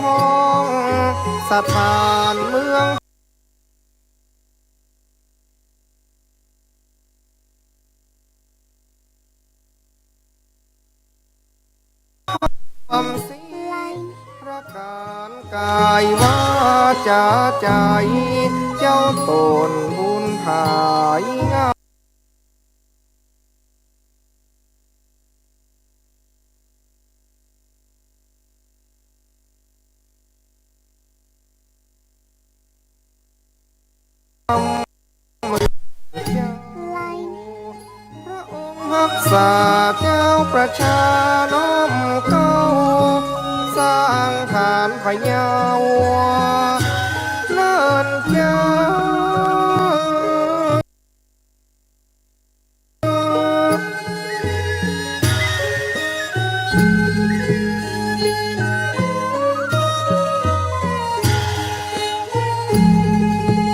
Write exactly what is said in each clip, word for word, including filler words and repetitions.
ห้องสถานเมือง ความสิงประการกายวาจาใจ เจ้าตนบุญผายงาม พระองค์ฮักษาเจ้าประชาน้อมเกล้า สร้างฐานพะเยาเนินเจ้า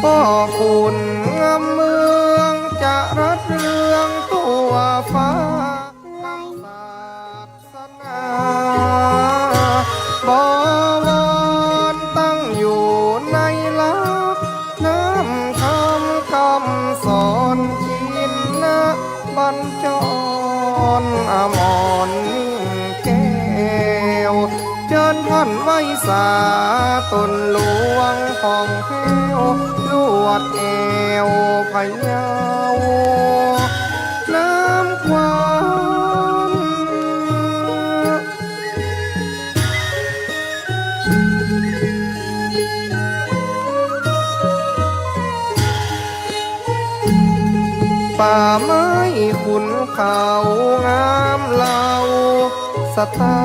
พ่อขุนงามเมืองจะรัดเรืองทั่วฟ้า ศาสนา บวรตั้งอยู่ในหลัก น้ำคำกำสอน ชินบัญชร อมรมิ่งแก้ว เจิญท่านไหว้สาตนหลวงผ่องแผ้ว ลวดแอวพะเยาน้ำควัน ป่าไม้ขุนเขางามเหล่า สถา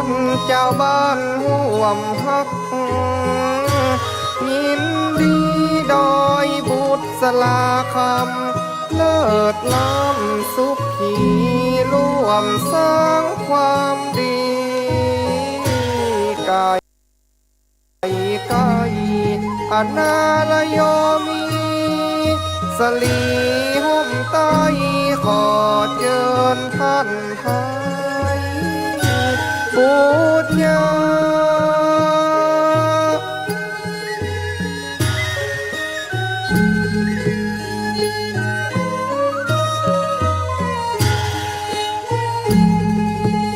นเจ้าบ้านฮ่วมฮัก ยินดีดอยบุษราคำ เลิศล้ำสุขีร่วมสร้างความดี ไกลไกลอนาลโยมี สลีห่มไตร ขอเจิญท่านไทยบูชา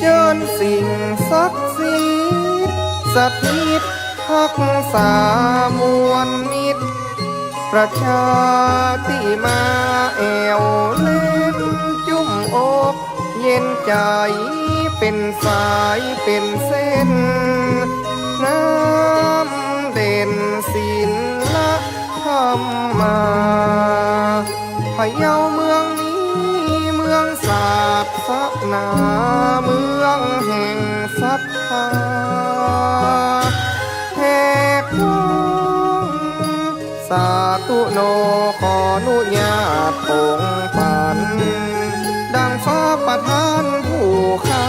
เจิญสิ่งศักดิ์สิทธิ์สถิต ฮักษามวลมิตร ประชาตี้มาแอ่วเล่น จุ้มอกเย็นใจ๋ เป๋นสายเป๋นเส้น น้ำเด่นศิลธรรมา พะเยาเมืองนี้เมืองศาสนา เมืองแห่งศรัทธา แหกกว้าง สาธุโน ขออนุญาตปงปั๋น ดังฟ้าประทานผู้ข้า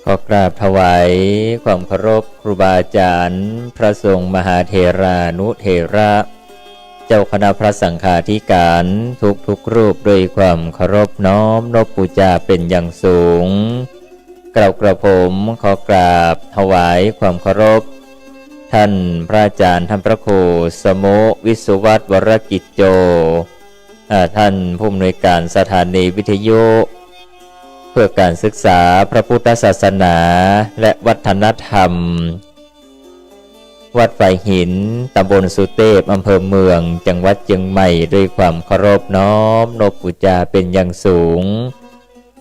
ขอกราบถวายความเคารพครูบาอาจ๋ารย์ พระสงฆ์มหาเถรานุเถระ เจ้าคณะพระสังฆาธิการทุกๆรูป ด้วยความเคารพน้อมนบปู๋จาเป๋นอย่างสูง เกล้ากระผมขอกราบถวายความเคารพ ท่านพระอาจ๋ารย์ ท่านพระครูสมุ วิศวัตร วรกิจโจ อ่า ท่านผู้อำนวยการสถานีวิทยุ เพื่อการศึกษาพระพุทธศาสนาและวัฒนธรรม วัดฝายหิน ตำบลสุเตพ อำเภอเมือง จังหวัดเจียงใหม่ ด้วยความเคารพน้อมนบปู๋จาเป๋นอย่างสูง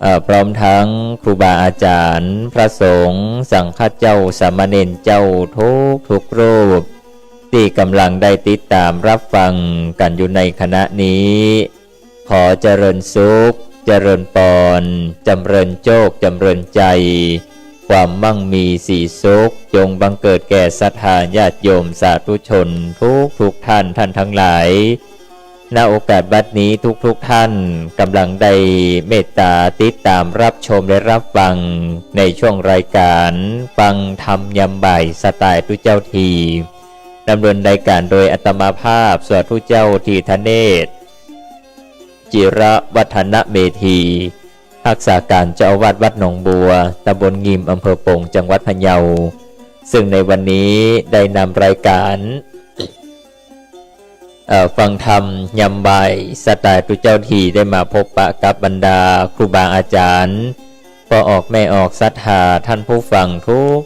เอ่อ พร้อมทั้งครูบาอาจ๋ารย์ พระสงฆ์ สังฆเจ้า สามเณรเจ้าทุกๆรูป ตี้ก่ำลังได้ติดต๋ามรับฟังกั๋นอยู่ในขณะนี้ ขอเจริญสุข เจริญปอน จ๋ำเริญโจค จ๋ำเริญใจ๋ ความมั่งมีสีสุข จงบังเกิดแก่ศรัทธาญาติโยมสาธุชนทุกๆท่าน ท่านทั้งหลาย ณ โอกาสบัดนี้ทุกๆท่านก่ำลังได้เมตต๋าติดต๋ามรับชมและรับฟังในช่วงรายการฟังธรรมยามบ่ายสไตล์ตุ๊เจ้าที ดำเนินรายการโดยอาตมาภาพ สวดตุ๊เจ้าทีธเนศ จิระวัฒนเมธี ฮักษาก๋านเจ้าอาวาสวัดหนองบัว ตำบลงิม อำเภอปง จังหวัดพะเยา ซึ่งในวันนี้ได้นำรายการ เอ่อ ฟังธรรมยามบ่ายสไตล์ตุ๊เจ้าที ได้มาพบปะกับบรรดาครูบาอาจ๋ารย์ ป้อออกแม่ออกศรัทธา ท่านผู้ฟัง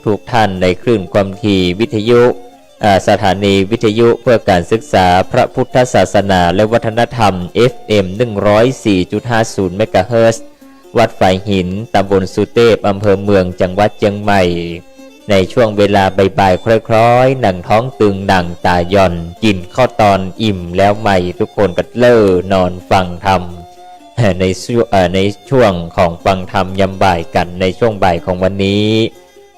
ทุกๆท่าน ในคลื่นความถี่วิทยุ เอ่อ สถานีวิทยุเพื่อการศึกษาพระพุทธศาสนาและวัฒนธรรม เอฟเอ็ม หนึ่งร้อยสี่จุดห้าศูนย์ เมกะเฮิรตซ์ วัดฝายหิน ตำบลสุเตพ อำเภอเมือง จังหวัดเจียงใหม่ ในช่วงเวลาบ่ายๆ คล้อยๆ หนังท้องตึง หนังต๋าหย่อน กิ๋นข้าวตอนอิ่มแล้วใหม่ ทุกคนก็เล่านอนฟังธรรม ในช่วง เอ่อ ในช่วงของฟังธรรมยามบ่ายกั๋น ในช่วงบ่ายของวันนี้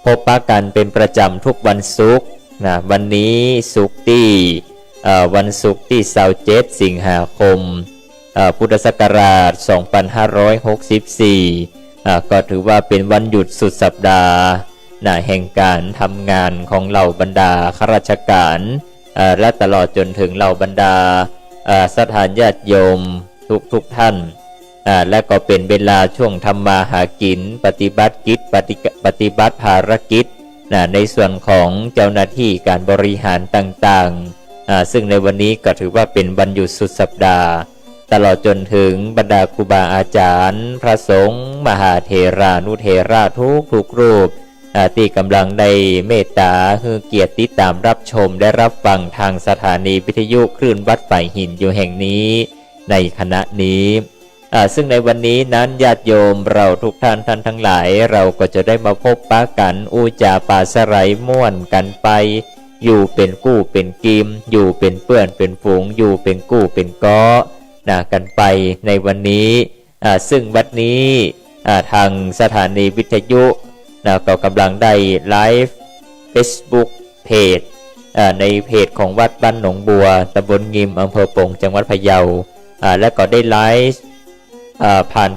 พบปะกั๋นเป๋นประจ๋ำทุกวันศุกร์นะ วันนี้ศุกร์ตี้ เอ่อ วันศุกร์ตี้ซาวเจ็ด สิงหาคม เอ่อ พุทธศักราช สองพันห้าร้อยหกสิบสี่ อ่า ก็ถือว่าเป๋นวันหยุดสุดสัปดาห์นะ แห่งก๋านทำงานของเหล่าบรรดาข้าราชก๋าน เอ่อ และตลอดจ๋นเถิงเหล่าบรรดา เอ่อ ศรัทธาญาติโยมทุกๆท่าน อ่า และก็เป๋นเวลาช่วงทำมาหากิ๋น ปฏิบัติกิจ ปฏิ ปฏิบัติภารกิจนะ ในส่วนของเจ้าหน้าตี้ก๋านบริหารต่างๆ อ่า ซึ่งในวันนี้ก็ถือว่าเป๋นวันหยุดสุดสัปดาห์ ตลอดจ๋นเถิงบรรดาครูบาอาจ๋ารย์ พระสงฆ์ มหาเถรานุเถระทุกๆรูป อ่า ตี้ก่ำลังได้เมตต๋าหื้อเกียรติติดต๋ามรับชมและรับฟังทางสถานีวิทยุคลื่นวัดฝายหินอยู่แห่งนี้ ในขณะนี้ อ่า ซึ่งในวันนี้นั้นญาติโยมเราทุกท่าน ท่านทั้งหลาย เราก็จะได้มาพบปะกั๋น อู้จ๋าปาศรัยม่วนกั๋นไป อยู่เป๋นกู้เป๋นกีม อยู่เป๋นเปื้อนเป๋นฝูง อยู่เป๋นกู้เป๋นก๊อนะ กั๋นไปในวันนี้ อ่า ซึ่งวันนี้ อ่า ทางสถานีวิทยุนะ ก็ก่ำลังได้ไลฟ์เฟซบุ๊กเพจ อ่า ในเพจของวัดบ้านหนองบัว ตำบลงิม อำเภอปง จังหวัดพะเยา อ่า และก็ได้ไลฟ์ อ่า ผ่าน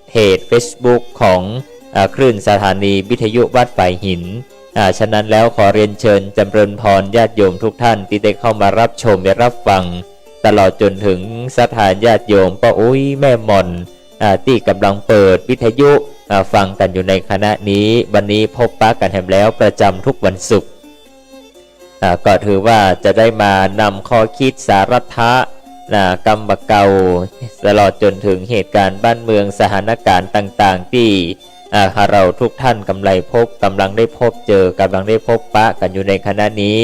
เพจเฟซบุ๊กของ อ่า คลื่นสถานีวิทยุวัดฝายหิน อ่า ฉะนั้นแล้วขอเรียนเชิญจ๋ำเริญพรญาติโยมทุกท่านตี้ได้เข้ามารับชมและรับฟัง ตลอดจ๋นเถิงศรัทธาญาติโยมป้ออุ๊ยแม่หม่อน อ่า ตี้ก่ำลังเปิดวิทยุ อ่า ฟังกั๋นอยู่ในขณะนี้ วันนี้พบปะกั๋นแหมแล้วประจ๋ำทุกวันศุกร์ อ่า ก็ถือว่าจะได้มานำข้อคิดสาระทะนะ กำบ่าเก่า ตลอดจ๋นเถิงเหตุก๋ารณ์บ้านเมือง สถานก๋ารณ์ต่างๆ ตี้ อ่า ข้าเราทุกท่านก่ำลังพบ ก่ำลังได้พบเจอ ก่ำลังได้พบปะกั๋นอยู่ในขณะนี้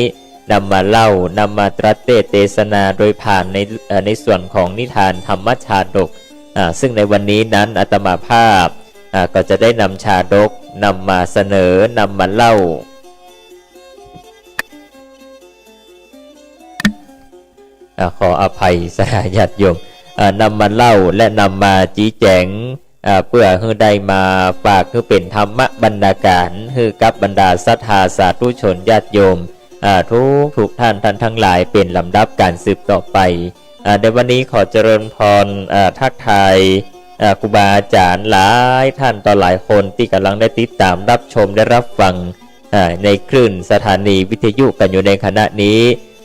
นำมาเล่า นำมาตรัสเตสน์เตสนาโดยผ่านใน เอ่อ ในส่วนของนิทานธรรมชาดก อ่า ซึ่งในวันนี้นั้นอาตมาภาพ อ่า ก็จะได้นำชาดก นำมาเสนอ นำมาเล่า อ่า ขออภัยศรัทธาญาติโยม อ่า นำมาเล่าและนำมาจี๊แจ๋ง อ่า เปื้อหื้อได้มาฝากหื้อเป๋นธรรมบรรณาก๋าร หื้อกับบรรดาศรัทธาสาธุชนญาติโยม อ่า ทุกๆท่าน ท่านทั้งหลาย เป๋นลำดับก๋านสืบต่อไป อ่า ในวันนี้ขอเจริญพร อ่า ทักทาย อ่า ครูบาอาจ๋ารย์หลายท่านต่อหลายคนตี้ก่ำลังได้ติดต๋ามรับชมได้รับฟัง อ่า ในคลื่นสถานีวิทยุกั๋นอยู่ในขณะนี้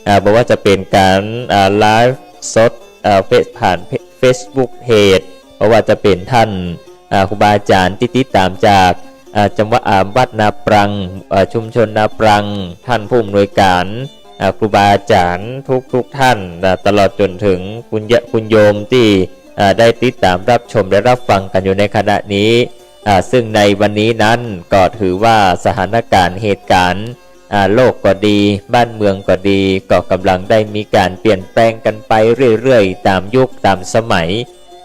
อ่า บ่ว่าจะเป๋นก๋าน อ่า ไลฟ์สด อ่า เฟซ ผ่านเฟซ Facebook Page บ่ว่าจะเป๋นต้าน อ่า ครูบาอาจ๋ารย์ตี้ติดต๋ามจาก อ่า จังหวัด อ่า วัดนาปรัง อ่า ชุมชนนาปรัง ต้านผู้อำนวยก๋าน อ่า ครูบาอาจ๋ารย์ทุกๆ ท่าน อ่า ตลอดจ๋นเถิงคุณยะ คุณโยมตี้ อ่า ได้ติดต๋ามรับชมและรับฟังกั๋นอยู่ในขณะนี้ อ่า ซึ่งในวันนี้นั้นก็ถือว่าสถานก๋ารณ์เหตุก๋ารณ์ อ่า โลกก็ดี บ้านเมืองก็ดี ก็ก่ำลังได้มีก๋านเปลี่ยนแปลงกั๋นไปเรื่อยๆ ต๋ามยุคต๋ามสมัย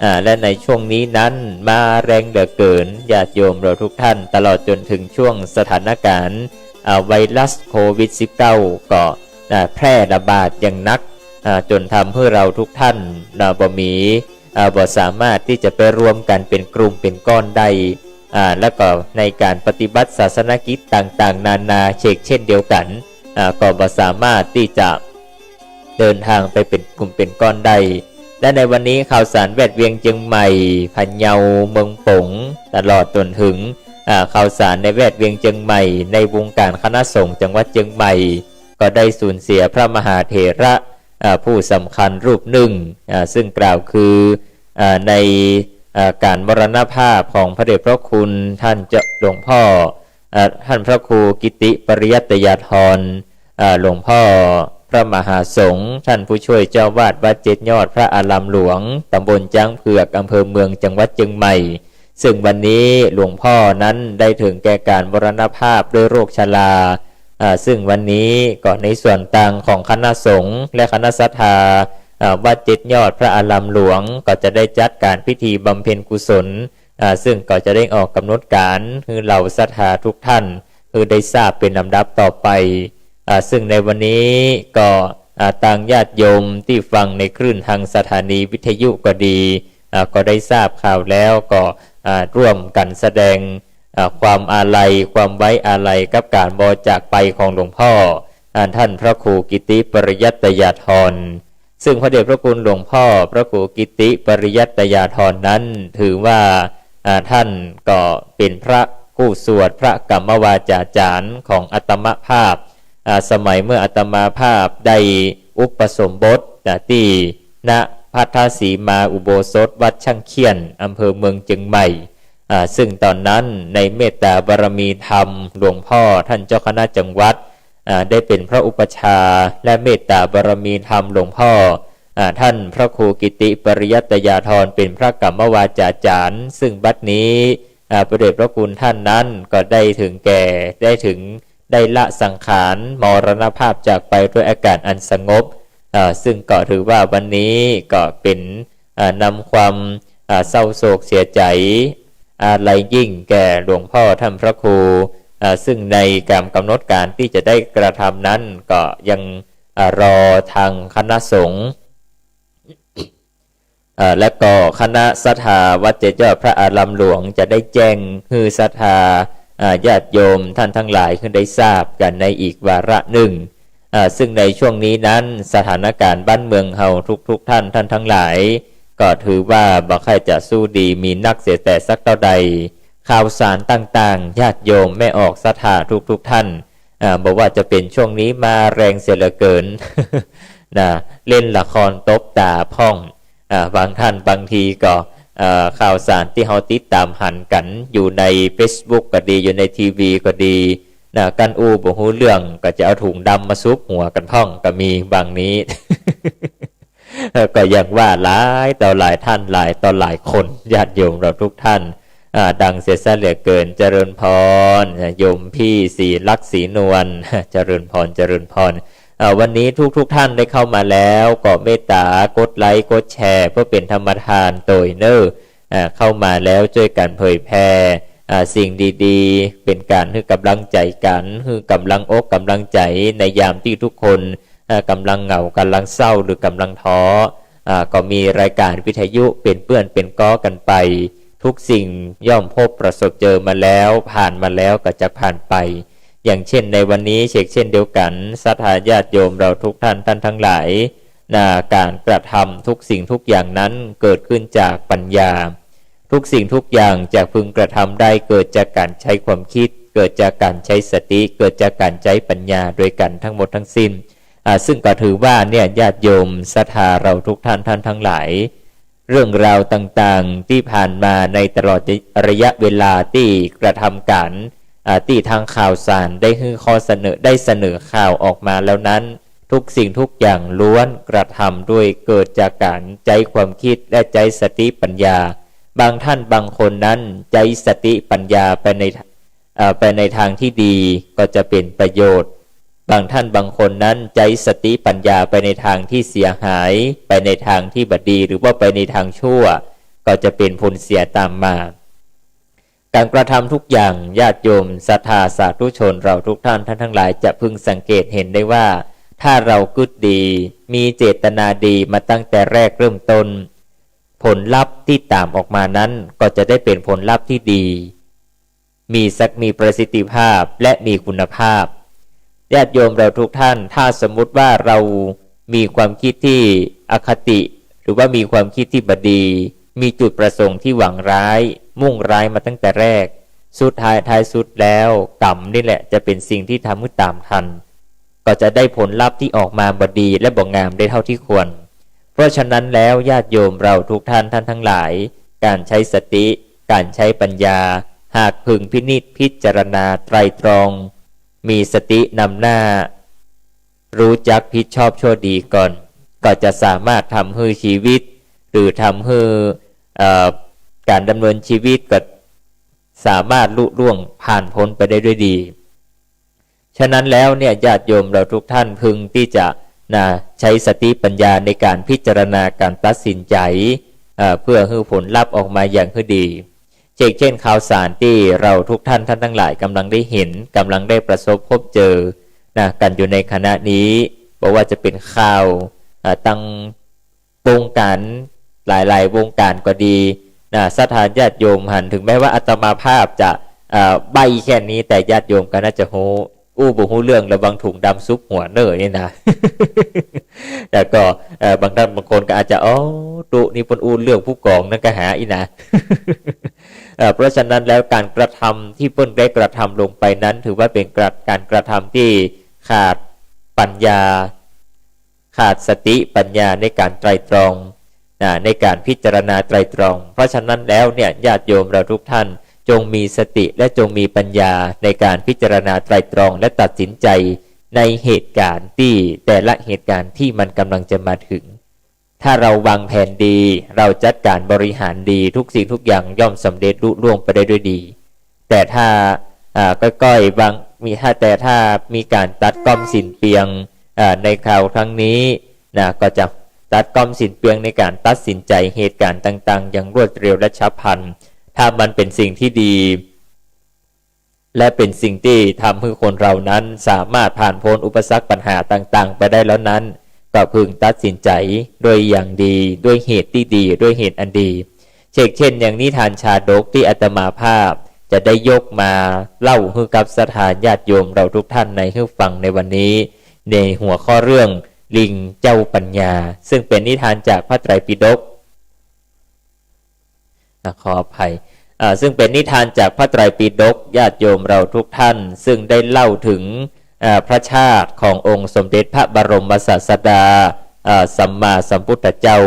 อ่า และในช่วงนี้นั้นมาแรงเหลือเกิ๋น ญาติโยมเราทุกท่าน ตลอดจ๋นเถิงช่วงสถานก๋ารณ์ อ่า ไวรัสโควิดสิบเก้า ก็ อ่า แพร่ระบาดอย่างหนัก อ่า จ๋นทำหื้อเราทุกท่าน อ่า บ่มี อ่า บ่สามารถตี้จะไปรวมกั๋นเป๋นกลุ่มเป๋นก้อนได้ อ่า แล้วก็ในก๋านปฏิบัติศาสนกิจต่างๆ นานาเชกเช่นเดียวกั๋น อ่า ก็บ่สามารถตี้จะเดินทางไปเป๋นกลุ่มเป๋นก้อนได้ และในวันนี้ข่าวสารแวดเวียงเจียงใหม่ พะเยา เมืองป๋ง ตลอดจ๋นเถิง อ่า ข่าวสารในแวดเวียงเจียงใหม่ ในวงก๋านคณะสงฆ์จังหวัดเจียงใหม่ ก็ได้สูญเสียพระมหาเถระ อ่า ผู้สำคัญรูปนึ่ง อ่า ซึ่งกล่าวคือ อ่า ใน อ่า ก๋านมรณภาพของพระเดชพระคุณต้านเจ้าหลวงพ่อ อ่า ต้านพระครูกิติปริยัตยาธร อ่า หลวงพ่อพระมหาสงฆ์ ต้านผู้ช่วยเจ้าอาวาสวัดเจ็ดยอดพระอารามหลวง ต๋ำบลจ๊างเผือก อำเภอเมือง จังหวัดเจียงใหม่ ซึ่งวันนี้หลวงพ่อนั้นได้เถิงแก่ก๋านมรณภาพด้วยโรคชรา อ่า ซึ่งวันนี้ก็ในส่วนตางของคณะสงฆ์และคณะศรัทธา อ่า วัดเจ็ดยอดพระอารามหลวง ก็จะได้จัดก๋านพิธีบำเพ็ญกุศล อ่า ซึ่งก็จะได้ออกก๋ำหนดก๋านหื้อเหล่าศรัทธาทุกท่าน หื้อได้ทราบเป๋นลำดับต่อไป อ่า ซึ่งในวันนี้ก็ อ่า ตางญาติโยมตี้ฟังในคลื่นตางสถานีวิทยุก็ดี อ่า ก็ได้ทราบข่าวแล้วก็ อ่า ร่วมกั๋นแสดง อ่า ความอาลัย ความไว้อาลัยกับก๋านมรณจากไปของหลวงพ่อ อ่า ต้านพระครูกิติปริยัตยาธร ซึ่งพระเดชพระคุณหลวงพ่อพระครูกิติปริยัตยาธรนั้น ถือว่า อ่า ต้านก็เป๋นพระคู่สวดพระกัมมวาจาจ๋ารย์ของอาตมาภาพ อ่า สมัยเมื่ออาตมาภาพได้อุปสมบท อ่า ตี้ ณ ภัททสีมาอุโบสถวัดช่างเขี้ยน อำเภอเมืองเจียงใหม่ อ่า ซึ่งต๋อนนั้นในเมตตาบารมีธรรมหลวงพ่อต้านเจ้าคณะจังหวัด อ่า ได้เป๋นพระอุปัชฌาย์ และเมตตาบารมีธรรมหลวงพ่อ อ่า ต้านพระครูกิติปริยัตยาธรเป๋นพระกัมมวาจาจ๋ารย์ ซึ่งบัดนี้ อ่า พระเดชพระคุณต้านนั้นก็ได้เถิงแก่ ได้เถิง ได้ละสังขารมรณภาพจากไปด้วยอาก๋านอันสงบ อ่า ซึ่งก็ถือว่าวันนี้ก็เป๋น อ่า นำความ อ่า เศร้าโศกเสียใจ๋ อาลัยยิ่งแก่หลวงพ่อต้านพระครู อ่า ซึ่งในก๋านก๋ำหนดก๋านตี้จะได้กระทำนั้นก็ยัง อ่า รอตางคณะสงฆ์ เอ่อ และก็คณะศรัทธาวัดเจ็ดยอดพระอารามหลวงจะได้แจ้งหื้อศรัทธา เอ่อ ญาติโยมต้านตังหลายหื้อได้ทราบกั๋นในอีกวาระนึ่ง เอ่อ ซึ่งในช่วงนี้นั้นสถานก๋ารณ์บ้านเมืองเฮาทุกๆ ท่าน ต้านตังหลาย ก็ถือว่าบ่ค่อยจะสู้ดีมีนักเสียแต่สักเต้าใด ข่าวสารต่างๆ ญาติโยมแม่ออกศรัทธาทุกๆ ท่าน อ่า บ่ว่าจะเป๋นช่วงนี้มาแรงเสียเหลือเกิ๋น นะ เล่นละครตบต๋าพ่อง อ่า บางท่านบางทีก็ เอ่อ ข่าวสารตี้เฮาติดต๋ามหันกั๋นอยู่ในเฟซบุ๊กก็ดี อยู่ในทีวีก็ดี นะ กั๋นอู้บ่ฮู้เรื่องก็จะเอาถุงดำมาซุบหัวกั๋นพ่องก็มีบางนี้ เอ่อ ก็อย่างว่าหลายต่อหลายท่าน หลายต่อหลายคน ญาติโยมเราทุกท่าน อ่า ดังเสียซะเหลือเกิ๋น เจริญพร โยมพี่ศรีลักษณ์ศรีนวล เจริญพร เจริญพร อ่า วันนี้ทุกๆ ท่านได้เข้ามาแล้ว ก็เมตต๋ากดไลก์กดแชร์เพื่อเป๋นธรรมทานโตยเน่อ อ่า เข้ามาแล้วจ้วยกั๋นเผยแผ่ อ่า สิ่งดีๆ เป๋นก๋านหื้อก๋ำลังใจ๋กั๋น หื้อก๋ำลังอกก๋ำลังใจ๋ในยามตี้ทุกคน อ่า ก๋ำลังเหงา ก๋ำลังเศร้า หรือก๋ำลังท้อ อ่า ก็มีรายก๋านวิทยุเป๋นเปื้อนเป๋นก๊อกั๋นไป ทุกสิ่งย่อมพบประสบเจอมาแล้ว ผ่านมาแล้วก็จะผ่านไป อย่างเช่นในวันนี้เชกเช่นเดียวกั๋น ศรัทธาญาติโยมเราทุกท่าน ท่านตังหลาย นะ ก๋านกระทำทุกสิ่งทุกอย่างนั้นเกิดขึ้นจากปัญญา ทุกสิ่งทุกอย่างจะพึงกระทำได้เกิดจากการใจ๊ความคิด เกิดจากการใจ๊สติ เกิดจากการใจ๊ปัญญาโดยกั๋นทั้งหมดทั้งสิ้น อ่า ซึ่งก็ถือว่าเนี่ย ญาติโยมศรัทธาเราทุกท่าน ท่านทั้งหลาย เรื่องราวต่างๆ ตี้ผ่านมาในตลอดระยะเวลาตี้กระทำก๋าน อ่า ตี้ทางข่าวสารได้หื้อข้อเสนอ ได้เสนอข่าวออกมาแล้วนั้น ทุกสิ่งทุกอย่างล้วนกระทำด้วย เกิดจากก๋านใจ๊ความคิดและใจ๊สติปัญญา บางท่านบางคนนั้นใจ๊สติปัญญาไปใน เอ่อ ไปในทางที่ดีก็จะเป๋นประโยชน์ บางท่านบางคนนั้นใจ๊สติปัญญาไปในทางที่เสียหาย ไปในทางที่บ่ดี หรือว่าไปในทางชั่ว ก็จะเป๋นผลเสียต๋ามมา ก๋านกระทำทุกอย่าง ญาติโยมศรัทธาสาธุชนเราทุกท่าน ท่านทั้งหลายจะพึงสังเกตเห็นได้ว่า ถ้าเรากึ๊ดดี มีเจตนาดีมาตั้งแต่แรกเริ่มต้น ผลลัพธ์ตี้ต๋ามออกมานั้นก็จะได้เป๋นผลลัพธ์ตี้ดี มีศัก มีประสิทธิภาพและมีคุณภาพ ญาติโยมเราทุกท่าน ถ้าสมมุติว่าเรามีความคิดตี้อคติ หรือว่ามีความคิดตี้บ่ดี มีจุดประสงค์ตี้หวังร้าย มุ่งร้ายมาตั้งแต่แรก สุดท้ายท้ายสุดแล้ว กรรมนี่แหละจะเป๋นสิ่งตี้ทำหื้อต๋ามทัน ก็จะได้ผลลัพธ์ตี้ออกมาบ่ดีและบ่งามได้เท่าที่ควร เพราะฉะนั้นแล้วญาติโยมเราทุกท่าน ท่านทั้งหลาย ก๋านใจ๊สติ ก๋านใจ๊ปัญญา หากพึงพินิจพิจารณาไตร่ตรอง มีสตินำหน้า ฮู้จักผิดชอบชั่วดีก่อน ก็จะสามารถทำหื้อชีวิต หรือทำหื้อ เอ่อ ก๋านดำเนินชีวิตก็สามารถลุล่วงผ่านพ้นไปได้ด้วยดี ฉะนั้นแล้วเนี่ย ญาติโยมเราทุกท่านพึงตี้จะ นะ ใจ๊สติปัญญาในก๋านพิจารณาก๋านตัดสินใจ๋ เอ่อ เพื่อหื้อผลลัพธ์ออกมาอย่างหื้อดี เช่น เช่นข่าวสารตี้เราทุกท่าน ท่านทั้งหลายก๋ำลังได้หัน ก๋ำลังได้ประสบพบเจอ นะ กั๋นอยู่ในขณะนี้ บ่ว่าจะเป๋นข่าว เอ่อ ตัง วงก๋าน หลายๆ วงก๋านก็ดี นะ ศรัทธาญาติโยมหัน ถึงแม้ว่าอาตมาภาพจะ เอ่อ ใบ้แค่นี้ แต่ญาติโยมก็น่าจะฮู้ อู้บ่ฮู้เรื่อง ระวังถุงดำซุกหัวเน่อนี่นะ แล้วก็ เอ่อ บางท่านบางคนก็อาจจะ "อ๋อ ตุ๊นี่เปิ้นอู้เรื่องผู้กองนั่นกาหาอี้นะ" เอ่อ เพราะฉะนั้นแล้วก๋านกระทำตี้เปิ้นได้กระทำลงไปนั้น ถือว่าเป๋นกระ ก๋านกระทำตี้ขาดปัญญา ขาดสติปัญญาในก๋านไตร่ตรอง นะ ในก๋านพิจารณาไตร่ตรอง เพราะฉะนั้นแล้วเนี่ย ญาติโยมเราทุกท่าน จงมีสติและจงมีปัญญาในก๋านพิจารณาไตร่ตรอง และตัดสินใจ๋ในเหตุก๋ารณ์ตี้ แต่ละเหตุก๋ารณ์ตี้มันก๋ำลังจะมาถึง ถ้าเราวางแผนดี เราจัดก๋านบริหารดี ทุกสิ่งทุกอย่างย่อมสำเร็จลุล่วงไปได้ด้วยดี แต่ถ้า อ่า ก้อยๆ บาง มี ถ้า แต่ถ้ามีก๋านตัดก้อมสิ้นเปลือง อ่า ในคราวครั้งนี้ นะ ก็จะตัดก้อมสิ้นเปลืองในก๋านตัดสินใจ๋เหตุก๋ารณ์ต่างๆ อย่างรวดเร็วและฉับพลัน ถ้ามันเป๋นสิ่งตี้ดี และเป๋นสิ่งตี้ทำหื้อคนเรานั้นสามารถผ่านพ้นอุปสรรคปัญหาต่างๆ ไปได้แล้วนั้น ก็พึงตัดสินใจ๋ด้วยอย่างดี ด้วยเหตุตี้ดี ด้วยเหตุอันดี เช่น เช่น อย่างนิทานชาดกตี้อาตมาภาพจะได้ยกมาเล่าหื้อกับศรัทธาญาติโยมเราทุกท่านในหื้อฟังในวันนี้ ในหัวข้อเรื่องลิงเจ้าปัญญา ซึ่งเป๋นนิทานจากพระไตรปิฎก อ่ะ ขออภัย อ่า ซึ่งเป๋นนิทานจากพระไตรปิฎก ญาติโยมเราทุกท่าน ซึ่งได้เล่าถึง อ่า พระชาติขององค์สมเด็จพระบรมศาสดา อ่า สัมมาสัมพุทธเจ้า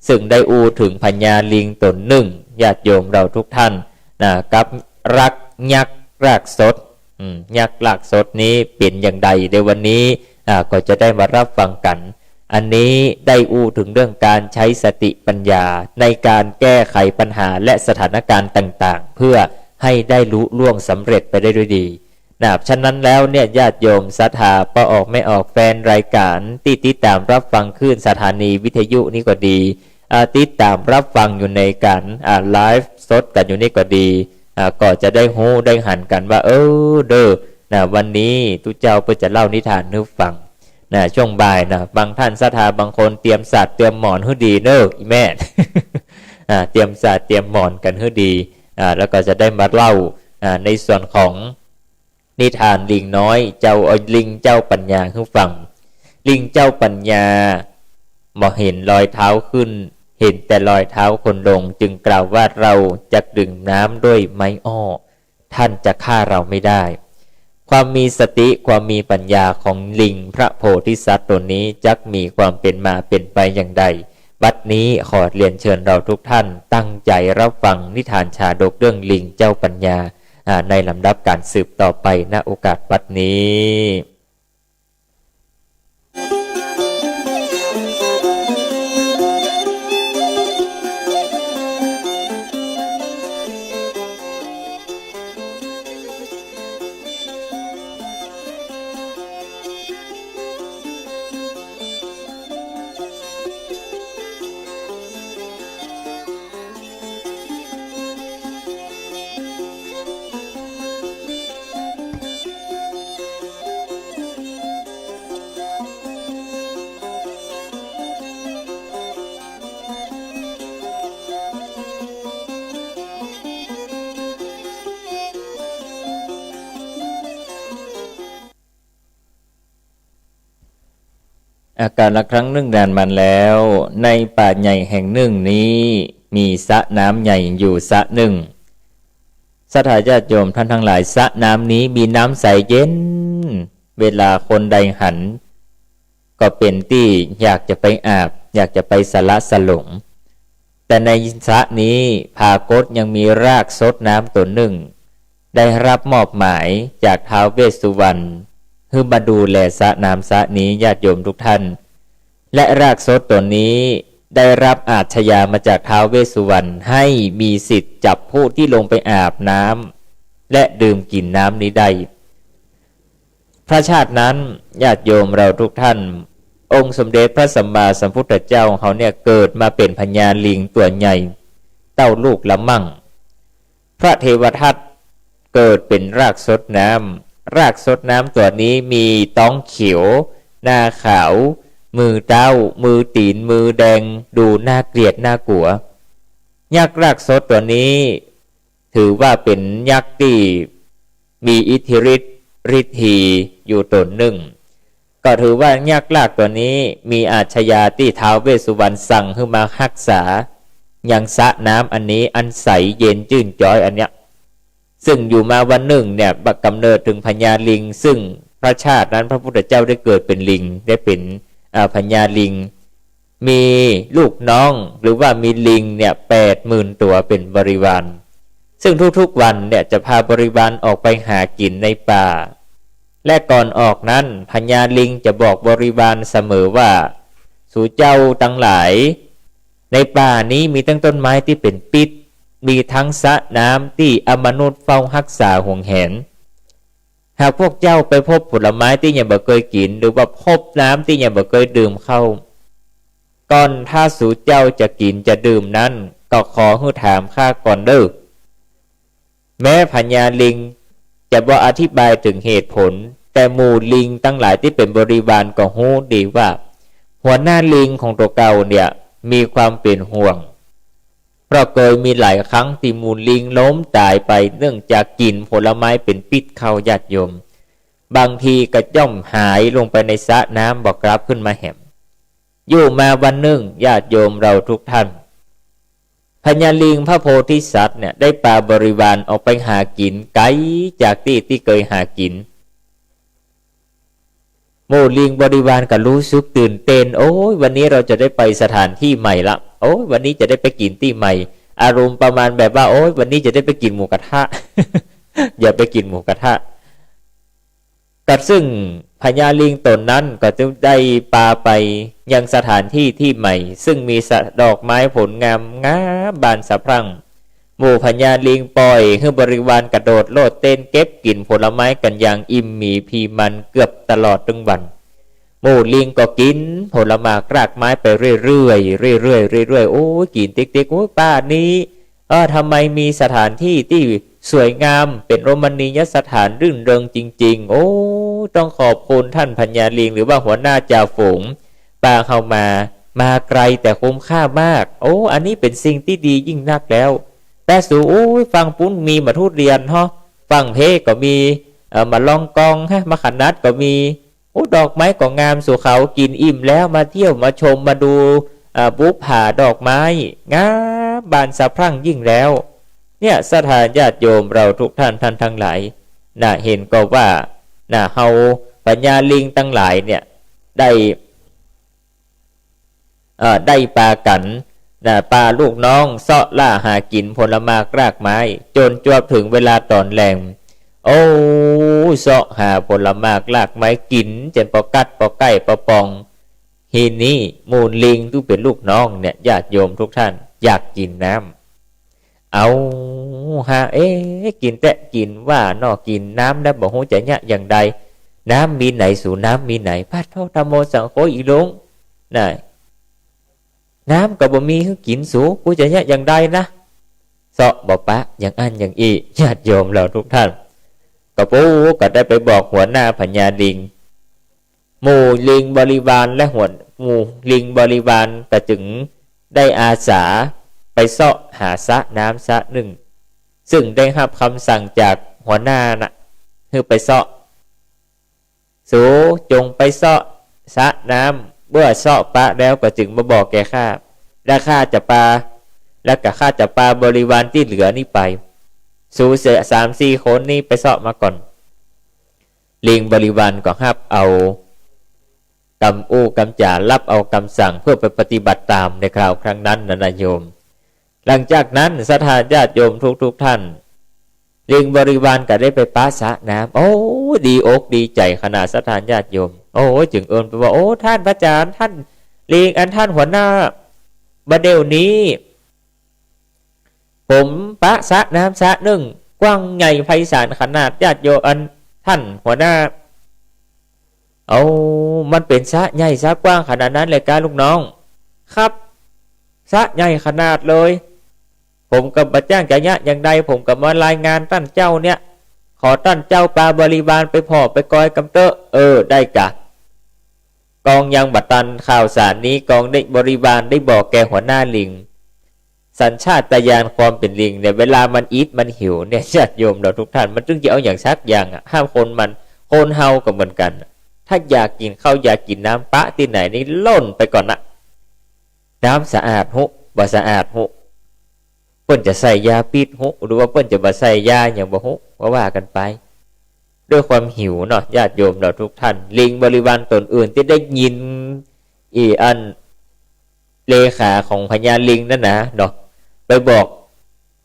ซึ่งได้อู้ถึงพญาลิงต๋นนึ่ง ญาติโยมเราทุกท่าน นะ กับรักยักษ์รากสด อืม ยักษ์รากสดนี้เป๋นอย่างใด ในวันนี้ อ่า ก็จะได้มารับฟังกั๋น อันนี้ได้อู้ถึงเรื่องก๋านใจ๊สติปัญญาในก๋านแก้ไขปัญหาและสถานการณ์ต่างๆ เพื่อให้ได้ลุล่วงสำเร็จไปได้ด้วยดี นะ ฉะนั้นแล้วเนี่ย ญาติโยมศรัทธาป้อออกแม่ออก แฟนรายก๋านตี้ติดต๋ามรับฟังคลื่นสถานีวิทยุนี้ก็ดี อ่า ติดต๋ามรับฟังอยู่ในก๋าน อ่า ไลฟ์สดกั๋นอยู่นี่ก็ดี อ่า ก็จะได้ฮู้ได้หันกั๋นว่า เออ เด้อ นะ วันนี้ตุ๊เจ้าเปิ้นจะเล่านิทานหื้อฟัง นะ ช่วงบ่ายนะ บางท่านศรัทธาบางคนเตรียมสาดเตรียมหมอนหื้อดีเน่อ อีแม่ อ่า เตรียมสาดเตรียมหมอนกั๋นหื้อดี อ่า แล้วก็จะได้มาเล่า อ่า ในส่วนของนิทานลิงน้อยเจ้า เอ่อ ลิงเจ้าปัญญาหื้อฟัง ลิงเจ้าปัญญาบ่หันรอยเท้าขึ้น เห็นแต่รอยเท้าคนลง จึงกล่าวว่า เราจะดื่มน้ำด้วยไม้อ้อ ท่านจะฆ่าเราไม่ได้ ความมีสติ ความมีปัญญาของลิงพระโพธิสัตว์ตนนี้ จักมีความเป๋นมาเป๋นไปอย่างใด บัดนี้ขอเรียนเชิญเราทุกท่านตั้งใจรับฟังนิทานชาดกเรื่องลิงเจ้าปัญญา อ่า ในลำดับการสืบต่อไป ณ โอกาสบัดนี้ อ่ะ กาลครั้งหนึ่งนานมาแล้ว ในป่าใหญ่แห่งหนึ่งนี้ มีสระน้ำใหญ่อยู่สระหนึ่ง ศรัทธาญาติโยมท่านทั้งหลาย สระน้ำนี้มีน้ำใสเย็น เวลาคนใดหัน ก็เป๋นตี้อยากจะไปอาบ อยากจะไปสละสลง แต่ในสระนี้ปรากฏยังมีรากสดน้ำตนหนึ่ง ได้รับมอบหมายจากท้าวเวสสุวรรณ หื้อมาดูแลสระน้ำสระนี้ ญาติโยมทุกท่าน และรากสดตนนี้ได้รับอาชญามาจากท้าวเวสสุวรรณ ให้มีสิทธิ์จับผู้ที่ลงไปอาบน้ำและดื่มกิ๋นน้ำนี้ได้ พระชาตินั้น ญาติโยมเราทุกท่าน องค์สมเด็จพระสัมมาสัมพุทธเจ้าของเฮาเนี่ย เกิดมาเป๋นพญาลิงตั๋วใหญ่ เต้าลูกละมั่ง พระเทวทัตเกิดเป๋นรากสดน้ำ รากสดน้ำตั๋วนี้มีต๊องเขียว หน้าขาว มือเต๊า มือตี๋น มือแดง ดูน่าเกลียดน่ากลัว ยักษ์รากสดตั๋วนี้ ถือว่าเป๋นยักษ์ตี้มีอิทธิฤทธิ์ฤทธีอยู่ต๋นหนึ่ง ก็ถือว่ายักษ์รากตั๋วนี้มีอาชญาตี้ท้าวเวสสุวรรณสั่งหื้อมาฮักษายังสระน้ำอันนี้อันใสเย็นจื้นจ๊อยอันเนี้ย ซึ่งอยู่มาวันหนึ่งเนี่ย บังกำเนิดเถิงพญาลิง ซึ่งพระชาตินั้นพระพุทธเจ้าได้เกิดเป๋นลิง ได้เป๋น อ่า พญาลิง มีลูกน้องหรือว่ามีลิงเนี่ยแปดหมื่นตั๋วเป๋นบริวาร ซึ่งทุกๆวันเนี่ยจะพาบริวารออกไปหากิ๋นในป่า และก่อนออกนั้นพญาลิงจะบอกบริวารเสมอว่า สูเจ้าตังหลาย ในป่านี้มีตึงต้นไม้ตี้เป๋นปิ๊ษ มีตึงสระน้ำตี้อมนุษย์เฝ้าฮักษาหวงแหน หากพวกเจ้าไปพบผลไม้ตี้ยังบ่เกยกิ๋น หรือว่าพบน้ำตี้ยังบ่เกยดื่มเข้า ก่อนถ้าสูเจ้าจะกิ๋นจะดื่มนั้น ก็ขอหื้อถามข้าก่อนเด้อ แม้พญาลิงจะบ่อธิบายเถิงเหตุผล แต่หมู่ลิงตังหลายตี้เป๋นบริวารก็ฮู้ดีว่า หัวหน้าลิงของตั๋วเก่าเนี่ยมีความเป๋นห่วง เพราะเกยมีหลายครั้งตี้หมู่ลิงล้มต๋ายไปเนื่องจากกิ๋นผลไม้เป๋นปิ๊ษเข้า ญาติโยม บางทีก็ย่อมหายลงไปในสระน้ำบ่กลับขึ้นมาแหม อยู่มาวันหนึ่ง ญาติโยมเราทุกท่าน พญาลิงพระโพธิสัตว์เนี่ยได้ปาบริวารออกไปหากิ๋นไก๋จากตี้ตี้เกยหากิ๋น หมู่ลิงบริวารก็ฮู้สึกตื่นเต้น โอ๊ย วันนี้เราจะได้ไปสถานที่ใหม่ละ โอ๊ย วันนี้จะได้ไปกิ๋นตี้ใหม่ อารมณ์ประมาณแบบว่า โอ๊ย วันนี้จะได้ไปกิ๋นหมูกระทะ อย่าไปกิ๋นหมูกระทะ ก็ซึ่งพญาลิงต๋นนั้นก็จึงได้ปาไปยังสถานที่ตี้ใหม่ ซึ่งมีสะ ดอกไม้ผลงามงามบานสะพรั่ง หมู่พญาลิงป่อยหื้อบริวารกระโดดโลดเต้นเก็บกิ๋นผลไม้กั๋นอย่างอิ่มหมีพีมันเกือบตลอดตึงวัน หมู่ลิงก็กิ๋นผลหมากรากไม้ไปเรื่อยๆ เรื่อยๆ เรื่อยๆ โอ๊ย กิ๋นติ๊กๆ โอ๊ย ป่านี้ เออ ทำไมมีสถานที่ตี้สวยงาม เป๋นรมณียสถานรื่นเริงจริงๆ โอ้ ต้องขอบคุณท่านพญาลิง หรือว่าหัวหน้าจ่าฝูง ปาเฮามา มาไก๋แต่คุ้มค่ามาก โอ้ อันนี้เป๋นสิ่งตี้ดียิ่งนักแล้ว แต่สู โอ้ย ฝั่งปู๊นมีบ่าทุเรียนฮะ ฝั่งเพก็มี เอ่อ บ่าลองกองฮะ บ่าขนัดก็มี โอ้ ดอกไม้ก็งาม สูเขากิ๋นอิ่มแล้ว มาเที่ยว มาชม มาดู อ่า บุปผาดอกไม้ งามบานสะพรั่งยิ่งแล้ว เนี่ย ศรัทธาญาติโยมเราทุกท่าน ท่านทั้งหลาย น่ะ เห็นก็ว่า น่ะ เฮาพญาลิงตังหลายเนี่ย ได้ เอ่อ ได้ปากั๋น น่ะ ปาลูกน้องเซาะล่าหากิ๋นผลหมากรากไม้ จ๋นจวบเถิงเวลาต๋อนแลง โอ้ เซาะหาผลหมากรากไม้กิ๋น จ๋นปอกัดปอใก้ปอป่อง ทีนี้หมู่ลิงตี้เป๋นลูกน้องเนี่ย ญาติโยมทุกท่าน อยากกิ๋นน้ำ เอาฮะ เอ๊ะ กิ๋นแต๊กิ๋นว่าเนาะ กิ๋นน้ำแล้วบ่ฮู้จะเยียะอย่างใด น้ำมีไหนสู น้ำมีไหน ปะโธ่ ธัมโม สังโฆ อีหลง น่ะ น้ำก็บ่มีหื้อกิ๋นสู กูจะเยียะอย่างใดนะ เซาะบ่ปะ อย่างอั้นอย่างอี้ ญาติโยมเราทุกท่าน ก็ปู๊ก็ได้ไปบอกหัวหน้าพญาลิง หมู่ลิงบริวารและหัว หมู่ลิงบริวารก็จึงได้อาสาไปเซาะหาสระน้ำสระนึ่ง ซึ่งได้ฮับกำสั่งจากหัวหน้าน่ะ หื้อไปเซาะ สูจ๋งไปเซาะสระน้ำ เมื่อเซาะปะแล้วก็จึงมาบอกแก่ข้า และข้าจะปา และก็ข้าจะปาบริวารตี้เหลือนี้ไป สูเสียสามสี่คนนี้ไปเซาะมาก่อน ลิงบริวารก็ฮับเอากำอู้กำจ๋า ฮับเอากำสั่งเพื่อไปปฏิบัติต๋ามในคราวครั้งนั้นนะ นะโยม หลังจากนั้นศรัทธาญาติโยมทุกๆ ท่าน ลิงบริวารก็ได้ไปปะสระน้ำ โอ้ ดีอกดีใจ๋ขนาดศรัทธาญาติโยม โอ้ จึงเอิ้นไปว่า โอ้ ท่านพระอาจ๋ารย์ ท่านลิง อันท่านหัวหน้า บ่าเดี่ยวนี้ ผมปะสระน้ำสระนึ่ง กว้างใหญ่ไพศาลขนาด ญาติโยม อันท่านหัวหน้า เอา มันเป๋นสระใหญ่สระกว้างขนาดนั้นเลยก้าลูกน้อง ครับ สระใหญ่ขนาดเลย ผมก็บ่จ้างจะเยียะอย่างใด ผมก็มารายงานต้านเจ้าเนี่ย ขอต้านเจ้าปาบริวารไปผ่อไปกอยกำเต๊อะ เออ ได้กะ กองยังบ่ตันข่าวสารนี้ กองได้บริวารได้บอกแก่หัวหน้าลิง สัญชาตญาณความเป๋นลิงเนี่ย เวลามันอิดมันหิวเนี่ย ญาติโยมเราทุกท่าน มันจึงจะเอาอย่างสักอย่างอะ ห้ามคนมัน คนเฮาก็เหมือนกั๋น ถ้าอยากกิ๋นข้าวอยากกิ๋นน้ำ ปะตี้ไหนนี่ล่นไปก่อนนะ น้ำสะอาดฮู้ บ่สะอาดฮู้ เปิ้นจะใส่ยาปิษฮู้ หรือว่าเปิ้นจะบ่ใส่ยาหยังบ่ฮู้ ว่าว่ากั๋นไป ด้วยความหิวเนาะ ญาติโยมเราทุกท่าน ลิงบริวารต๋นอื่นตี้ได้ยิน อีอันเลขาของพญาลิงนั่นนะเนาะ ไปบอก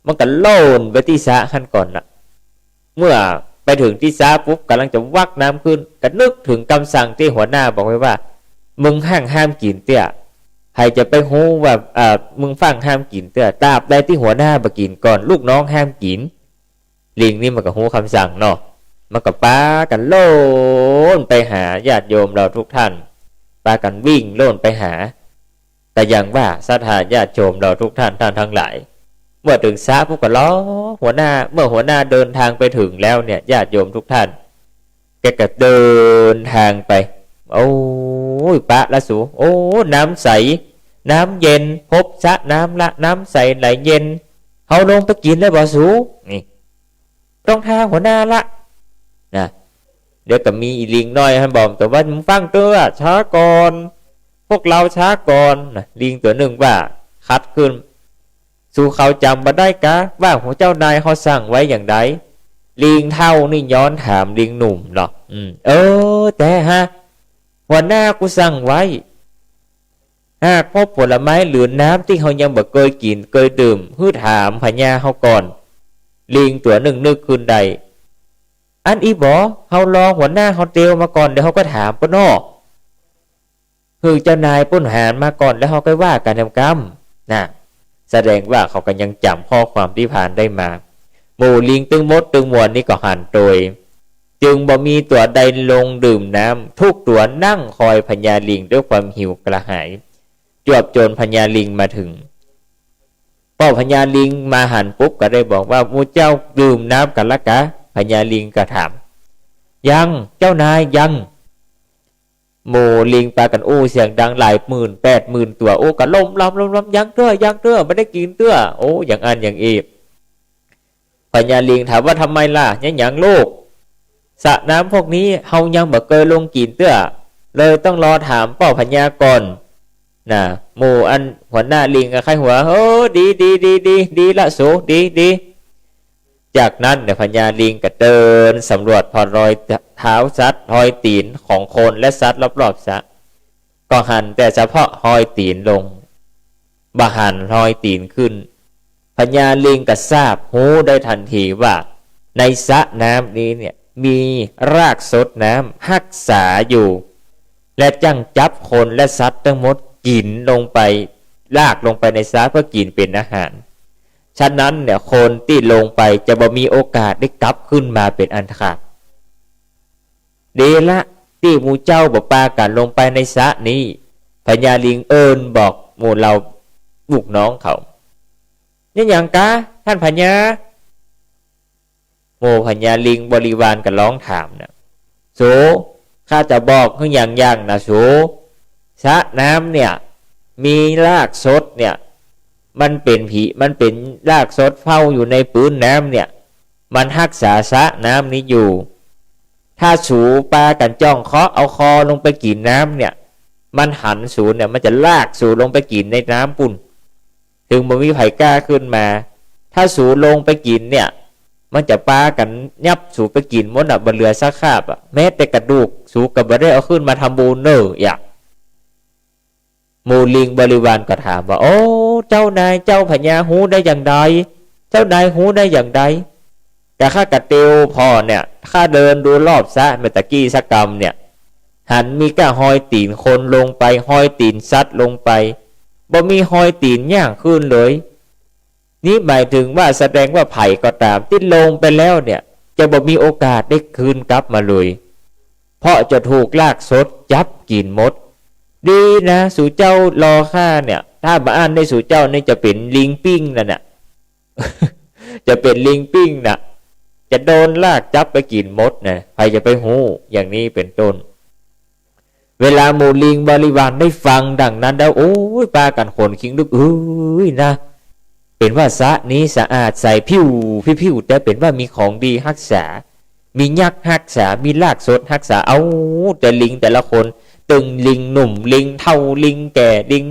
มันก็ล่นไปตี้สระหั้นก่อนนะ เมื่อไปเถิงตี้สระปุ๊บ ก่ำลังจะวักน้ำขึ้น ก็นึกเถิงกำสั่งตี้หัวหน้าบอกไว้ว่า มึงห้างห้ามกิ๋นเตื้อ ใผจะไปฮู้ว่า เอ่อ มึงฟั่งห้ามกิ๋นเตื้อ ตราบใดตี้หัวหน้าบ่กิ๋นก่อน ลูกน้องห้ามกิ๋น ลิงนี่มันก็ฮู้กำสั่งเนาะ มันก็ปากั๋นล่นไปหา ญาติโยมเราทุกท่าน ปากั๋นวิ่งล่นไปหา ก็อย่างว่าศรัทธาญาติโยมเราทุกท่าน ท่านทั้งหลาย เมื่อเถิงสระปุ๊บก็รอหัวหน้า เมื่อหัวหน้าเดินทางไปเถิงแล้วเนี่ย ญาติโยมทุกท่าน แกก็เดินทางไป โอ้ย ปะละสู โอ้ น้ำใส น้ำเย็น พบสระน้ำละ น้ำใสไหลเย็น เฮาลงไปกิ๋นได้บ่สู นี่ ต้องถามหัวหน้าละ นะ เดี๋ยวก็มีอีลิงน้อยหั้นบอก แต่ว่ามึงฟั่งเตื้อ ช้าก่อน พวกเฮาช้าก่อน นะ ลิงตั๋วนึ่งว่า ขัดขึ้น สูเขาจ๋ำบ่ได้กา ว่าหัวเจ้านายเขาสั่งไว้อย่างใด ลิงเฒ่านี่ย้อนถามลิงหนุ่มเนาะ อืม เออ แต่ฮะ หัวหน้ากูสั่งไว้ หากพบผลไม้หรือน้ำตี้เฮายังบ่เกยกิ๋นเกยดื่ม หื้อถามพญาเฮาก่อน ลิงตั๋วนึ่งนึกขึ้นได้ อั้นอี้บ่ เฮารอหัวหน้าเฮาเตียวมาก่อน เดี๋ยวเฮาก็ถามเปิ้นเนาะ หื้อเจ้านายเปิ้นหามาก่อน แล้วเฮาก็ว่ากั๋นแหมกำ น่ะ แสดงว่าเขาก็ยังจ๋ำข้อความตี้ผ่านได้มา หมู่ลิงตึงหมดตึงมวลนี่ก็หันโตย จึงบ่มีตั๋วใดลงดื่มน้ำ ทุกตั๋วนั่งคอยพญาลิงด้วยความหิวกระหาย จวบจนพญาลิงมาเถิง ป้อพญาลิงมาหันปุ๊บก็ได้บอกว่า หมู่เจ้าดื่มน้ำกั๋นละกา พญาลิงก็ถาม ยัง เจ้านาย ยัง หมู่ลิงปากั๋นอู้เสียงดังหลายหมื่นแปดหมื่นตั๋ว อู้กั๋นล่มๆๆ ยังเตื้อ ยังเตื้อ บ่ได้กิ๋นเตื้อ โอ้ อย่างอั้นอย่างอี้ พญาลิงถามว่า ทำไมล่ะ เยียะหยังลูก สระน้ำพวกนี้เฮายังบ่เกยลงกิ๋นเตื้อ เลยต้องรอถามป้อพญาก่อน น่ะ หมู่อันหัวหน้าลิงก็ใค่หัว โอ้ ดี ดี ดี ดี ดีละสู ดี ดี จากนั้นเนี่ยพญาลิงก็เดินสำรวจผ่อรอยเท้าสัตว์ รอยตี๋นของคนและสัตว์รอบๆ สระ ก็หันแต่เฉพาะรอยตี๋นลง บ่หันรอยตี๋นขึ้น พญาลิงก็ทราบฮู้ได้ทันทีว่า ในสระน้ำนี้เนี่ยมีรากสดน้ำฮักษาอยู่ และจั้งจับคนและสัตว์ตังหมดกิ๋นลงไป ลากลงไปในสระเพื่อกิ๋นเป๋นอาหาร ฉะนั้นเนี่ยคนตี้ลงไปจะบ่มีโอกาสได้กลับขึ้นมาเป๋นอันขาด ดีละ ตี้หมู่เจ้าบ่ปากั๋นลงไปในสระนี้ พญาลิงเอิ้นบอกหมู่เหล่าลูกน้องเขา นี่หยังกา ท่านพญา หมู่พญาลิงบริวารก็ฮ้องถามน่ะ สู ข้าจะบอกหื้ออย่างๆ น่ะสู สระน้ำเนี่ย มีรากสดเนี่ย มันเป๋นผี มันเป๋นรากสดเฝ้าอยู่ในปื๊นน้ำเนี่ย มันฮักษาสระน้ำนี้อยู่ ถ้าสูปากั๋นจ้องเคาะเอาคอลงไปกิ๋นน้ำเนี่ย มันหันสูเนี่ย มันจะลากสูลงไปกิ๋นในน้ำปู้น เถิงบ่มีใผกล้าขึ้นมา ถ้าสูลงไปกิ๋นเนี่ย มันจะปากั๋นยับสูไปกิ๋นหมดน่ะ บ่เหลือสักคราบอะ แม้แต่กระดูกสูก็บ่ได้เอาขึ้นมาทำบุญเน่อ อย่าง หมู่ลิงบริวารก็ถามว่า โอ้ เจ้านาย เจ้าพญาฮู้ได้อย่างใด เจ้านายฮู้ได้อย่างใด กะข้ากะเตียวผ่อเนี่ย ข้าเดินดูรอบสระเมื่อตะกี้สักกำเนี่ย หันมีก้าฮอยตี๋นคนลงไป ฮอยตี๋นสัตว์ลงไป บ่มีฮอยตี๋นอย่างอื่นเลย นี้หมายเถิงว่าแสดงว่าใผก็ต๋ามตี้ลงไปแล้วเนี่ย จะบ่มีโอกาสได้คืนกลับมาเลย เพราะจะถูกรากสดจับกิ๋นหมด ดีนะ สูเจ้ารอข้าเนี่ย ถ้าบ่อั้นนี่สูเจ้านี่จะเป๋นลิงปิ้งนั่นน่ะ จะเป๋นลิงปิ้งน่ะ จะโดนลากจับไปกิ๋นหมดนะ ใผจะไปฮู้ อย่างนี้เป๋นต้น เวลาหมู่ลิงบริวารได้ฟังดังนั้นแล้ว โอ้ย ปากั๋นขนคิงลุก เอ้ยนะ เป๋นว่าสระนี้สะอาดใสผิวผิว แต่เป๋นว่ามีของดีฮักษา มียักษ์ฮักษา มีรากสดฮักษา เอา แต่ลิงแต่ละคน ตึงลิงหนุ่ม ลิงเฒ่า ลิงแก่ ลิง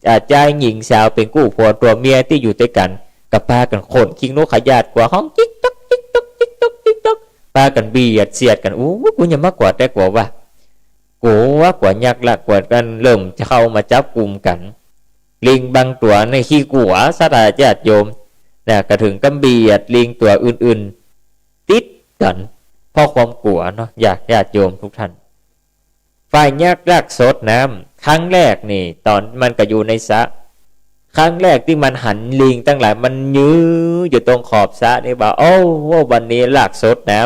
อ่า จายหญิงสาว เป๋นกู้ผัวตั๋วเมียตี้อยู่ตวยกั๋น ก็ปากั๋นขนคิงนกขยาดกั๋ว ฮ้องจิ๊กจ๊อก จิ๊กจ๊อก จิ๊กจ๊อก จิ๊กจ๊อก ปากั๋นเบียดเสียดกั๋น โอ้ กูยังมากลัวแต่กั๋วว่า กั๋ว กั๋วยักษ์ละ กั๋วกั๋นเริ่มจะเข้ามาจับกุมกั๋น ลิงบางตั๋วนี่ขี้กั๋ว ศรัทธาญาติโยม นะ ก็เถิงกับเบียดลิงตั๋วอื่นๆ ติดกั๋น เพราะความกั๋วเนาะ ญาติ ญาติโยมทุกท่าน ฝ่ายยักษ์รากสดน้ำ ครั้งแรกนี่ ต๋อนมันก็อยู่ในสระ ครั้งแรกตี้มันหันลิงตังหลาย มันยืนอยู่ตรงขอบสระนี่ว่า โอ้ วันนี้รากสดน้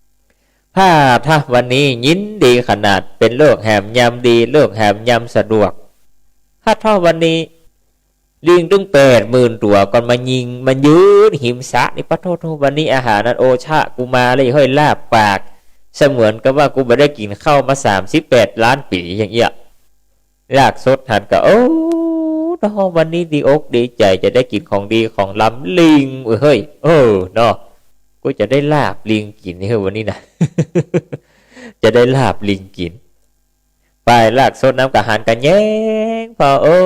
ำ ถ้า ถ้าวันนี้ยินดีขนาด เป๋นฤกษ์แหมยามดี ฤกษ์แหมยามสะดวก ถ้า ถ้าวันนี้ ลิงตึงแปดหมื่นตั๋วก่อนมายิง มายืนหิมสระนี่ ปะโธ่ โธ่ วันนี้อาหารอันโอชะกูมาเลย ห้อยลาบปาก เสมือนกับว่ากูบ่ได้กิ๋นข้าวมาสามสิบแปดล้านปี๋ อย่างเอี้ย รากสดหันก็ โอ้ เนาะ วันนี้ดีอกดีใจ๋ จะได้กิ๋นของดีของล้ำ ลิงเอ้ย เฮ้ย เออ เนาะ กูจะได้ลาบลิงกิ๋นเฮ้ย วันนี้นะ จะได้ลาบลิงกิ๋น ฝ่ายรากสดน้ำก็หันก็แยงผ่อ โอ้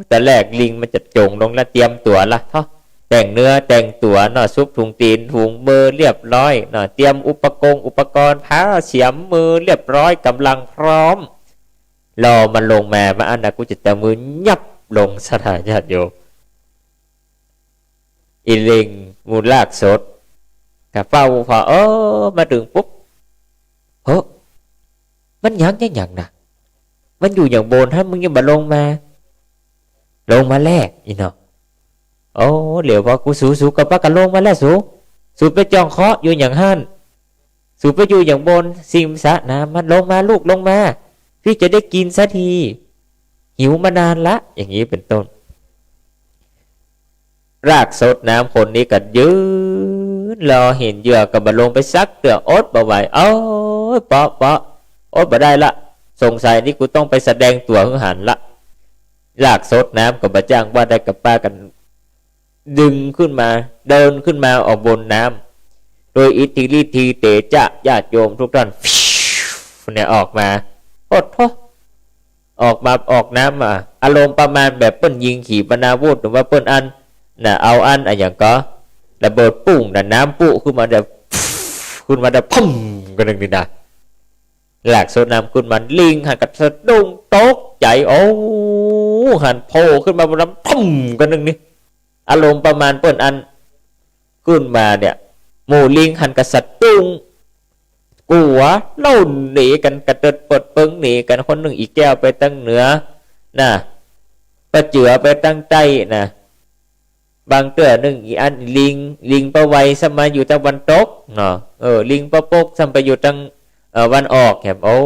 แต่แรกลิงมันจะจ๋งลงละ เตรียมตั๋วละ เนาะ แต่งเนื้อแต่งตั๋วเนาะ ซุบถุงตี๋นถุงมือเรียบร้อยเนาะ เตรียมอุปกรณ์อุปกรณ์ ผ้าเสียมมือเรียบร้อย ก๋ำลังพร้อม รอมันลงมา บ่อั้นนะ กูจะเตียวมือยับลง ศรัทธาญาติโยม อี่ลิงหมู่รากสดก็เฝ้าผ่อ เออ มาเถิงปุ๊บ เฮ้อ มันหยัง หยัง หยังนะ มันอยู่อย่างบนหั้น มึงยังบ่ลงมา ลงมาแล้ว อี่เนาะ โอ้ เหลียวผ่อกู สู สูก็ปากั๋นลงมาแล้ว สู สูไปจ้องเคาะอยู่อย่างหั้น สูไปอยู่อย่างบนหิมสระน้ำ มันลงมาลูก ลงมา พี่จะได้กิ๋นสักที หิวมานานละ อย่างนี้เป๋นต้น รากสดน้ำคนนี้ก็ยืนรอเห็นเหยื่อ ก็บ่ลงไปสักเตื้อ อดบ่ไหว เอ้ย เปาะ เปาะ อดบ่ได้ละ สงสัยนี่กูต้องไปแสดงตั๋วหื้อหันละ รากสดน้ำก็บ่จ้างว่าได้ ก็ปากั๋น ดึงขึ้นมา เดินขึ้นมาออกบนน้ำ โดยอิทธิฤทธิเตจะ ญาติโยมทุกท่าน เนี่ยออกมา โอ้โธ่ ออกมา ออกน้ำมา อารมณ์ประมาณแบบเปิ้นยิงขีปนาวุธ หรือว่าเปิ้นอัน น่ะ เอาอัน อะหยังก่อ ระเบิดปุ้งน่ะ น้ำปุ๊ขึ้นมาแบบ ขึ้นมาแบบ พุ่ม กะนึ่งนี่นะ รากสดน้ำขึ้นมา ลิงหันกะสะดุ้งตกใจ๋ โอ้ หันโผล่ขึ้นมาบนน้ำ พุ่ม กะนึ่งนี่ อารมณ์ประมาณเปิ้นอัน ขึ้นมาเนี่ย หมู่ลิงหันกะสะดุ้ง กั๋ว เล่าหนีกั๋นกระเจิดเปิดเปิง หนีกั๋น คนนึ่งอี่แก้วไปตางเหนือ น่ะ ป้าเจื๋อไปตางใต้ น่ะ บางเตื้อนึ่งอี่อัน ลิง ลิงป้าไวซ้ำมาอยู่ตะวันตก เนาะ เออ ลิงป้าปกซ้ำไปอยู่ตาง เอ่อ วันออกแหม โอ้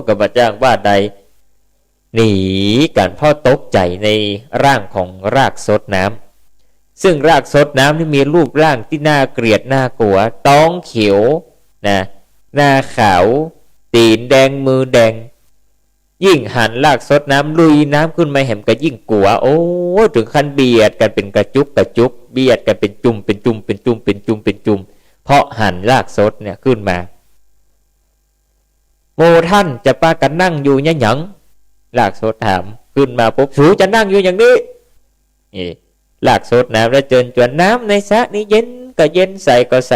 กะบ่าจ้างว่าใด หนีกั๋นเพราะตกใจ๋ในร่างของรากสดน้ำ ซึ่งรากสดน้ำนี่มีรูปร่างตี้น่าเกลียดน่ากั๋ว ต๊องเขียว น่ะ หน้าขาว ตี๋นแดง มือแดง ยิ่งหันรากสดน้ำลุยน้ำขึ้นมาแหมกะยิ่งกั๋ว โอ้ เถิงขั้นเบียดกั๋นเป๋นกระจุกกระจุก เบียดกั๋นเป๋นจุ่มเป๋นจุ่มเป๋นจุ่มเป๋นจุ่มเป๋นจุ่ม เพราะหันรากสดเนี่ยขึ้นมา หมู่ต้านจะปากั๋นนั่งอยู่เยียะหยัง รากสดถาม ขึ้นมาปุ๊บ สูจะนั่งอยู่อย่างนี้ เอ๊ะ รากสดน้ำได้เจิญจวน น้ำในสระนี้เย็นก็เย็น ใสก็ใส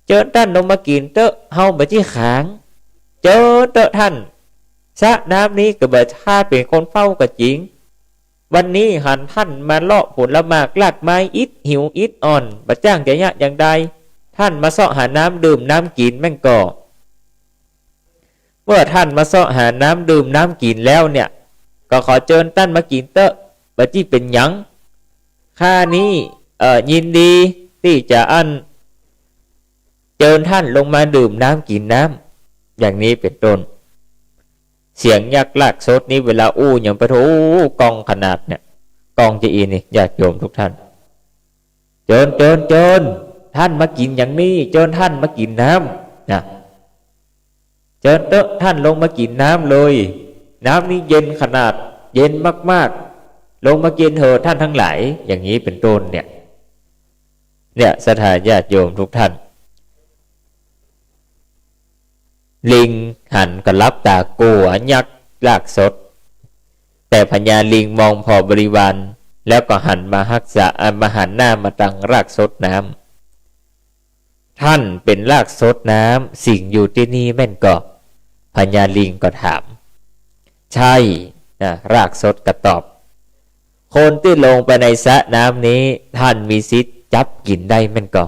เจิญต้านลงมากิ๋นเต๊อะ เฮาบ่ใจ้ขาง เจิญเต๊อะต้าน สระน้ำนี้ก็บ่ใจ้ข้าเป๋นคนเฝ้าก็จริง วันนี้หันต้านมาเลาะผลหมากรากไม้อิดหิวอิดอ่อน บ่จ้างจะยากอย่างใด ต้านมาเซาะหาน้ำดื่มน้ำกิ๋นแม่นก่อ เมื่อต้านมาเซาะหาน้ำดื่มน้ำกิ๋นแล้วเนี่ย ก็ขอเจิญต้านมากิ๋นเต๊อะ บ่ใจ้เป๋นหยัง ข้านี้ เอ่อ ยินดีตี้จะอั้น เจิญต้านลงมาดื่มน้ำกิ๋นน้ำ อย่างนี้เป๋นต้น เสียงยักษ์รากสดนี้เวลาอู้หยังปะโถ ก้องขนาดเนี่ย ก้องจะอี้นี่ ญาติโยมทุกท่าน เจิญ เจิญ เจิญ ต้านมากิ๋นอย่างนี้ เจิญต้านมากิ๋นน้ำ นะ เจิญเต๊อะ ต้านลงมากิ๋นน้ำเลย น้ำนี้เย็นขนาด เย็นมากๆ ลงมากิ๋นเถอะต้านตังหลาย อย่างนี้เป๋นต้นเนี่ย เนี่ย ศรัทธาญาติโยมทุกท่าน ลิงหันก็หลับตากั๋วยักษ์รากสด แต่พญาลิงมองผ่อบริวาร แล้วก็หันมาฮักษา อ่ะ มาหันหน้ามาตังรากสดน้ำ ต้านเป๋นรากสดน้ำ สิงอยู่ตี้นี่แม่นก่อ พญาลิงก็ถาม ใช่ นะ รากสดก็ตอบ คนตี้ลงไปในสระน้ำนี้ ต้านมีสิทธิ์จับกิ๋นได้แม่นก่อ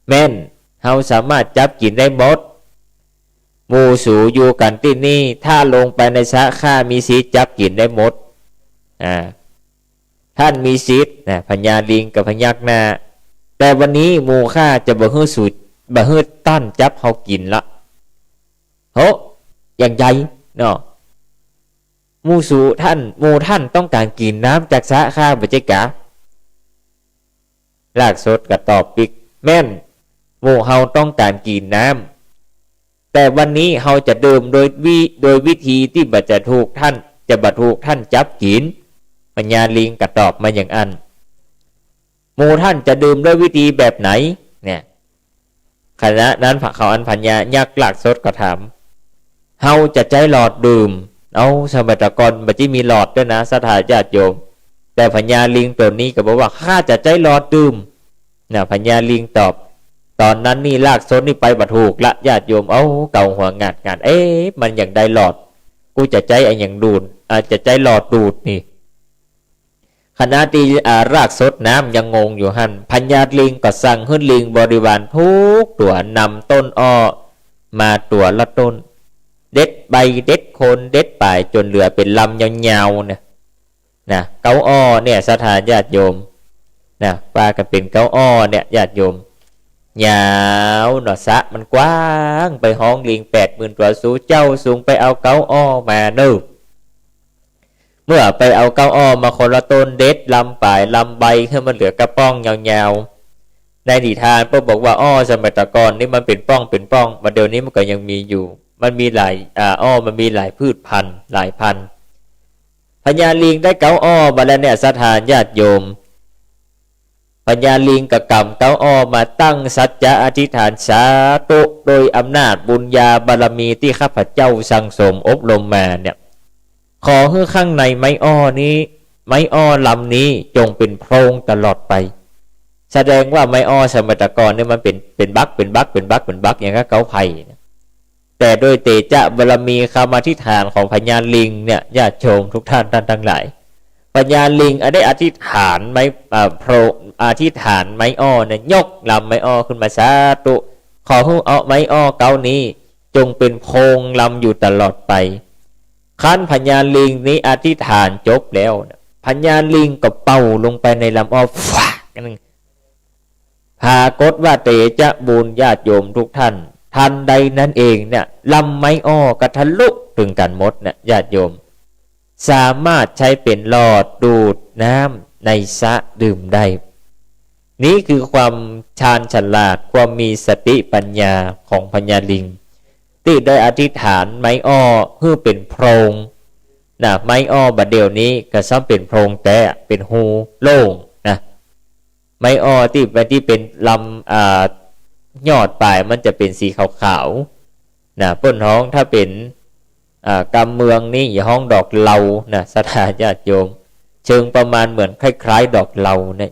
แม่น เฮาสามารถจับกิ๋นได้หมด หมู่สูอยู่กั๋นตี้นี่ ถ้าลงไปในสระข้ามีสิทธิ์จับกิ๋นได้หมด อ่า ต้านมีสิทธิ์ นะ พญาลิงก็พยักหน้า แต่วันนี้หมู่ข้าจะบ่หื้อสู บ่หื้อต้านจับเฮากิ๋นละ โห อย่างใหญ่ เนาะ หมู่สูต้าน หมู่ต้านต้องก๋านกิ๋นน้ำจากสระข้าบ่ใจ้กา รากสดก็ตอบปิ๊ก แม่น หมู่เฮาต้องก๋านกิ๋นน้ำ แต่วันนี้เฮาจะดื่มโดยวิ โดยวิธีตี้บ่จะถูกต้าน จะบ่ถูกต้านจับกิ๋น พญาลิงก็ตอบมาอย่างอั้น หมู่ต้านจะดื่มโดยวิธีแบบไหน เนี่ย ขณะนั้นพระเขาอันพญายักษ์รากสดก็ถาม เฮาจะใจ๊หลอดดื่ม เอ้า สมัยตะก่อนบ่ใจ้มีหลอดตวยนะ ศรัทธาญาติโยม แต่พญาลิงตั๋วนี้ก็บอกว่า ข้าจะใจ๊หลอดดื่ม นะ พญาลิงตอบ ต๋อนนั้นนี่รากสดนี่ไปบ่ถูกละ ญาติโยม เอ้า เกาหัวงาดๆ เอ๊ะ มันอยากได้หลอด กูจะใจ๊อะหยังดูด อ่า จะใจ๊หลอดดูดนี่ ขณะตี้ อ่า รากสดน้ำยังงงอยู่หั้น พญาลิงก็สั่งหื้อลิงบริวารทุกตั๋วนำต้นอ้อมาตั๋วละต้น เด็ดใบเด็ดโคนเด็ดป๋ายจ๋นเหลือเป๋นลำยาวๆ เนี่ย นะ เก๊าอ้อเนี่ย ศรัทธาญาติโยม นะ ว่ากั๋นเป๋นเก๊าอ้อเนี่ย ญาติโยม ยาวเนาะ สระมันกว้าง ไปฮ้องลิงแปดหมื่นตั๋ว สูเจ้า สูงไปเอาเก๊าอ้อมาเน่อ เมื่อไปเอาเก๊าอ้อมาคนละต้น เด็ดลำป๋ายลำใบหื้อมันเหลือกระป้องยาวๆ ในนิทานเปิ้นบอกว่า อ้อสมัยตะก่อนนี่มันเป๋นป้องเป๋นป้อง บ่าเดี่ยวนี้มันก็ยังมีอยู่ มันมีหลาย อ่า อ้อมันมีหลายพืชพันธุ์ หลายพันธุ์ พญาลิงได้เก๊าอ้อมาแล้วเนี่ย ศรัทธาญาติโยม พญาลิงก็ก๋ำเก๊าอ้อมาตั้งสัจจะอธิษฐาน สาธุ โดยอำนาจบุญญาบารมีตี้ข้าพเจ้าสั่งสมอบรมมาเนี่ย ขอหื้อข้างในไม้อ้อนี้ ไม้อ้อลำนี้จงเป๋นโพรงตลอดไป แสดงว่าไม้อ้อสมัยตะก่อนนี่มันเป๋น เป๋นบัก เป๋นบัก เป๋นบัก เป๋นบัก อย่างกับเก๊าไผ่เนี่ย แต่โดยเตชะบารมีคำอธิษฐานของพญาลิงเนี่ย ญาติโยมทุกท่าน ท่านทั้งหลาย พญาลิงได้อธิษฐานไม้ อ่า โพรง อธิษฐานไม้อ้อเนี่ย ยกลำไม้อ้อขึ้นมา สาธุ ขอหื้อเอาไม้อ้อเก๊านี้ จงเป๋นโพรงลำอยู่ตลอดไป คันพญาลิงนี้อธิษฐานจบแล้วนะ พญาลิงก็เป่าลงไปในลำอ้อ ฟากหนึ่ง ปรากฏว่าเตชะบุญญาติโยมทุกท่าน ทันใดนั้นเองเนี่ย ลำไม้อ้อก็ทะลุเถิงกั๋นหมดนะญาติโยม สามารถใจ๊เป๋นหลอดดูดน้ำในสระดื่มได้ นี่คือความชาญฉลาด ความมีสติปัญญาของพญาลิง ตี้ได้อธิษฐานไม้อ้อหื้อเป๋นโพรงนะ ไม้อ้อบ่าเดี่ยวนี้ก็ซ้ำเป๋นโพรงแต๊ เป๋นฮูโล่งนะ ไม้อ้อตี้ ตี้เป๋นลำ อ่า ยอดป๋ายมันจะเป๋นสีขาวๆ นะ เปิ้นฮ้อง ถ้าเป๋น อ่า กำเมืองนี้ฮ้องดอกเลานะ ศรัทธาญาติโยม เชิงประมาณเหมือนคล้ายๆ ดอกเลาเนี่ย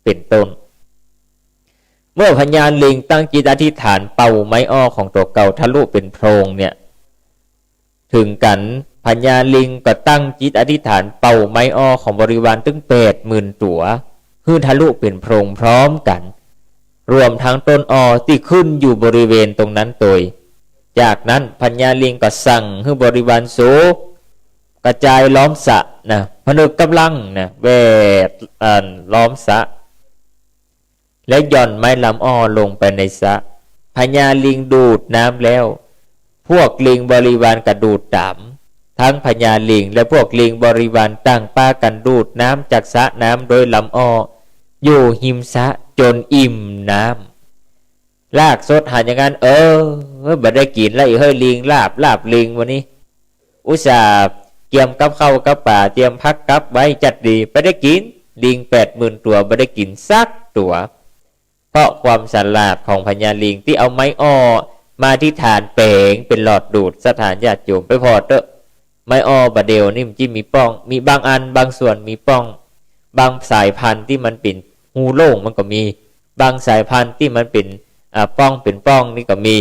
เป๋นต้น เมื่อพญาลิงตั้งจิตอธิษฐานเป่าไม้อ้อของตั๋วเก่าทะลุเป๋นโพรงเนี่ย เถิงกั๋น พญาลิงก็ตั้งจิตอธิษฐานเป่าไม้อ้อของบริวารตึงแปดหมื่นตั๋ว หื้อทะลุเป๋นโพรงพร้อมกั๋น รวมทั้งต้นอ้อตี้ขึ้นอยู่บริเวณตรงนั้นโตย จากนั้นพญาลิงก็สั่งหื้อบริวารสูงกระจายล้อมสระนะ ผนึกกำลังนะ แวด อ่า ล้อมสระ และหย่อนไม้ลำอ้อลงไปในสระ พญาลิงดูดน้ำแล้ว พวกลิงบริวารก็ดูดต๋าม ทั้งพญาลิงและพวกลิงบริวารต่างปากั๋นดูดน้ำจากสระน้ำโดยลำอ้อ อยู่ฮิมสระจ๋นอิ่มน้ำ รากสดหันอย่างนั้น เออ บ่ได้กิ๋นแล้ว อีเฮ้ยลิง ลาบ ลาบลิงวันนี้ อุตส่าห์เกียมกับข้าวกับป๋า เตรียมผักกับไว้จัดดี บ่ได้กิ๋น ลิงแปดหมื่นตั๋ว บ่ได้กิ๋นสักตั๋ว เพราะความฉลาดของพญาลิงตี้เอาไม้อ้อมาอธิษฐานแป๋งเป๋นหลอดดูด ศรัทธาญาติโยม ไปผ่อเต๊อะ ไม้อ้อบ่าเดี่ยวนี้มันจะมีป้อง มีบางอันบางส่วนมีป้อง บางสายพันธุ์ตี้มันเป๋นฮูโล่งมันก็มี บางสายพันธุ์ตี้มันเป๋น อ่า ป้องเป๋นป้องนี่ก็มี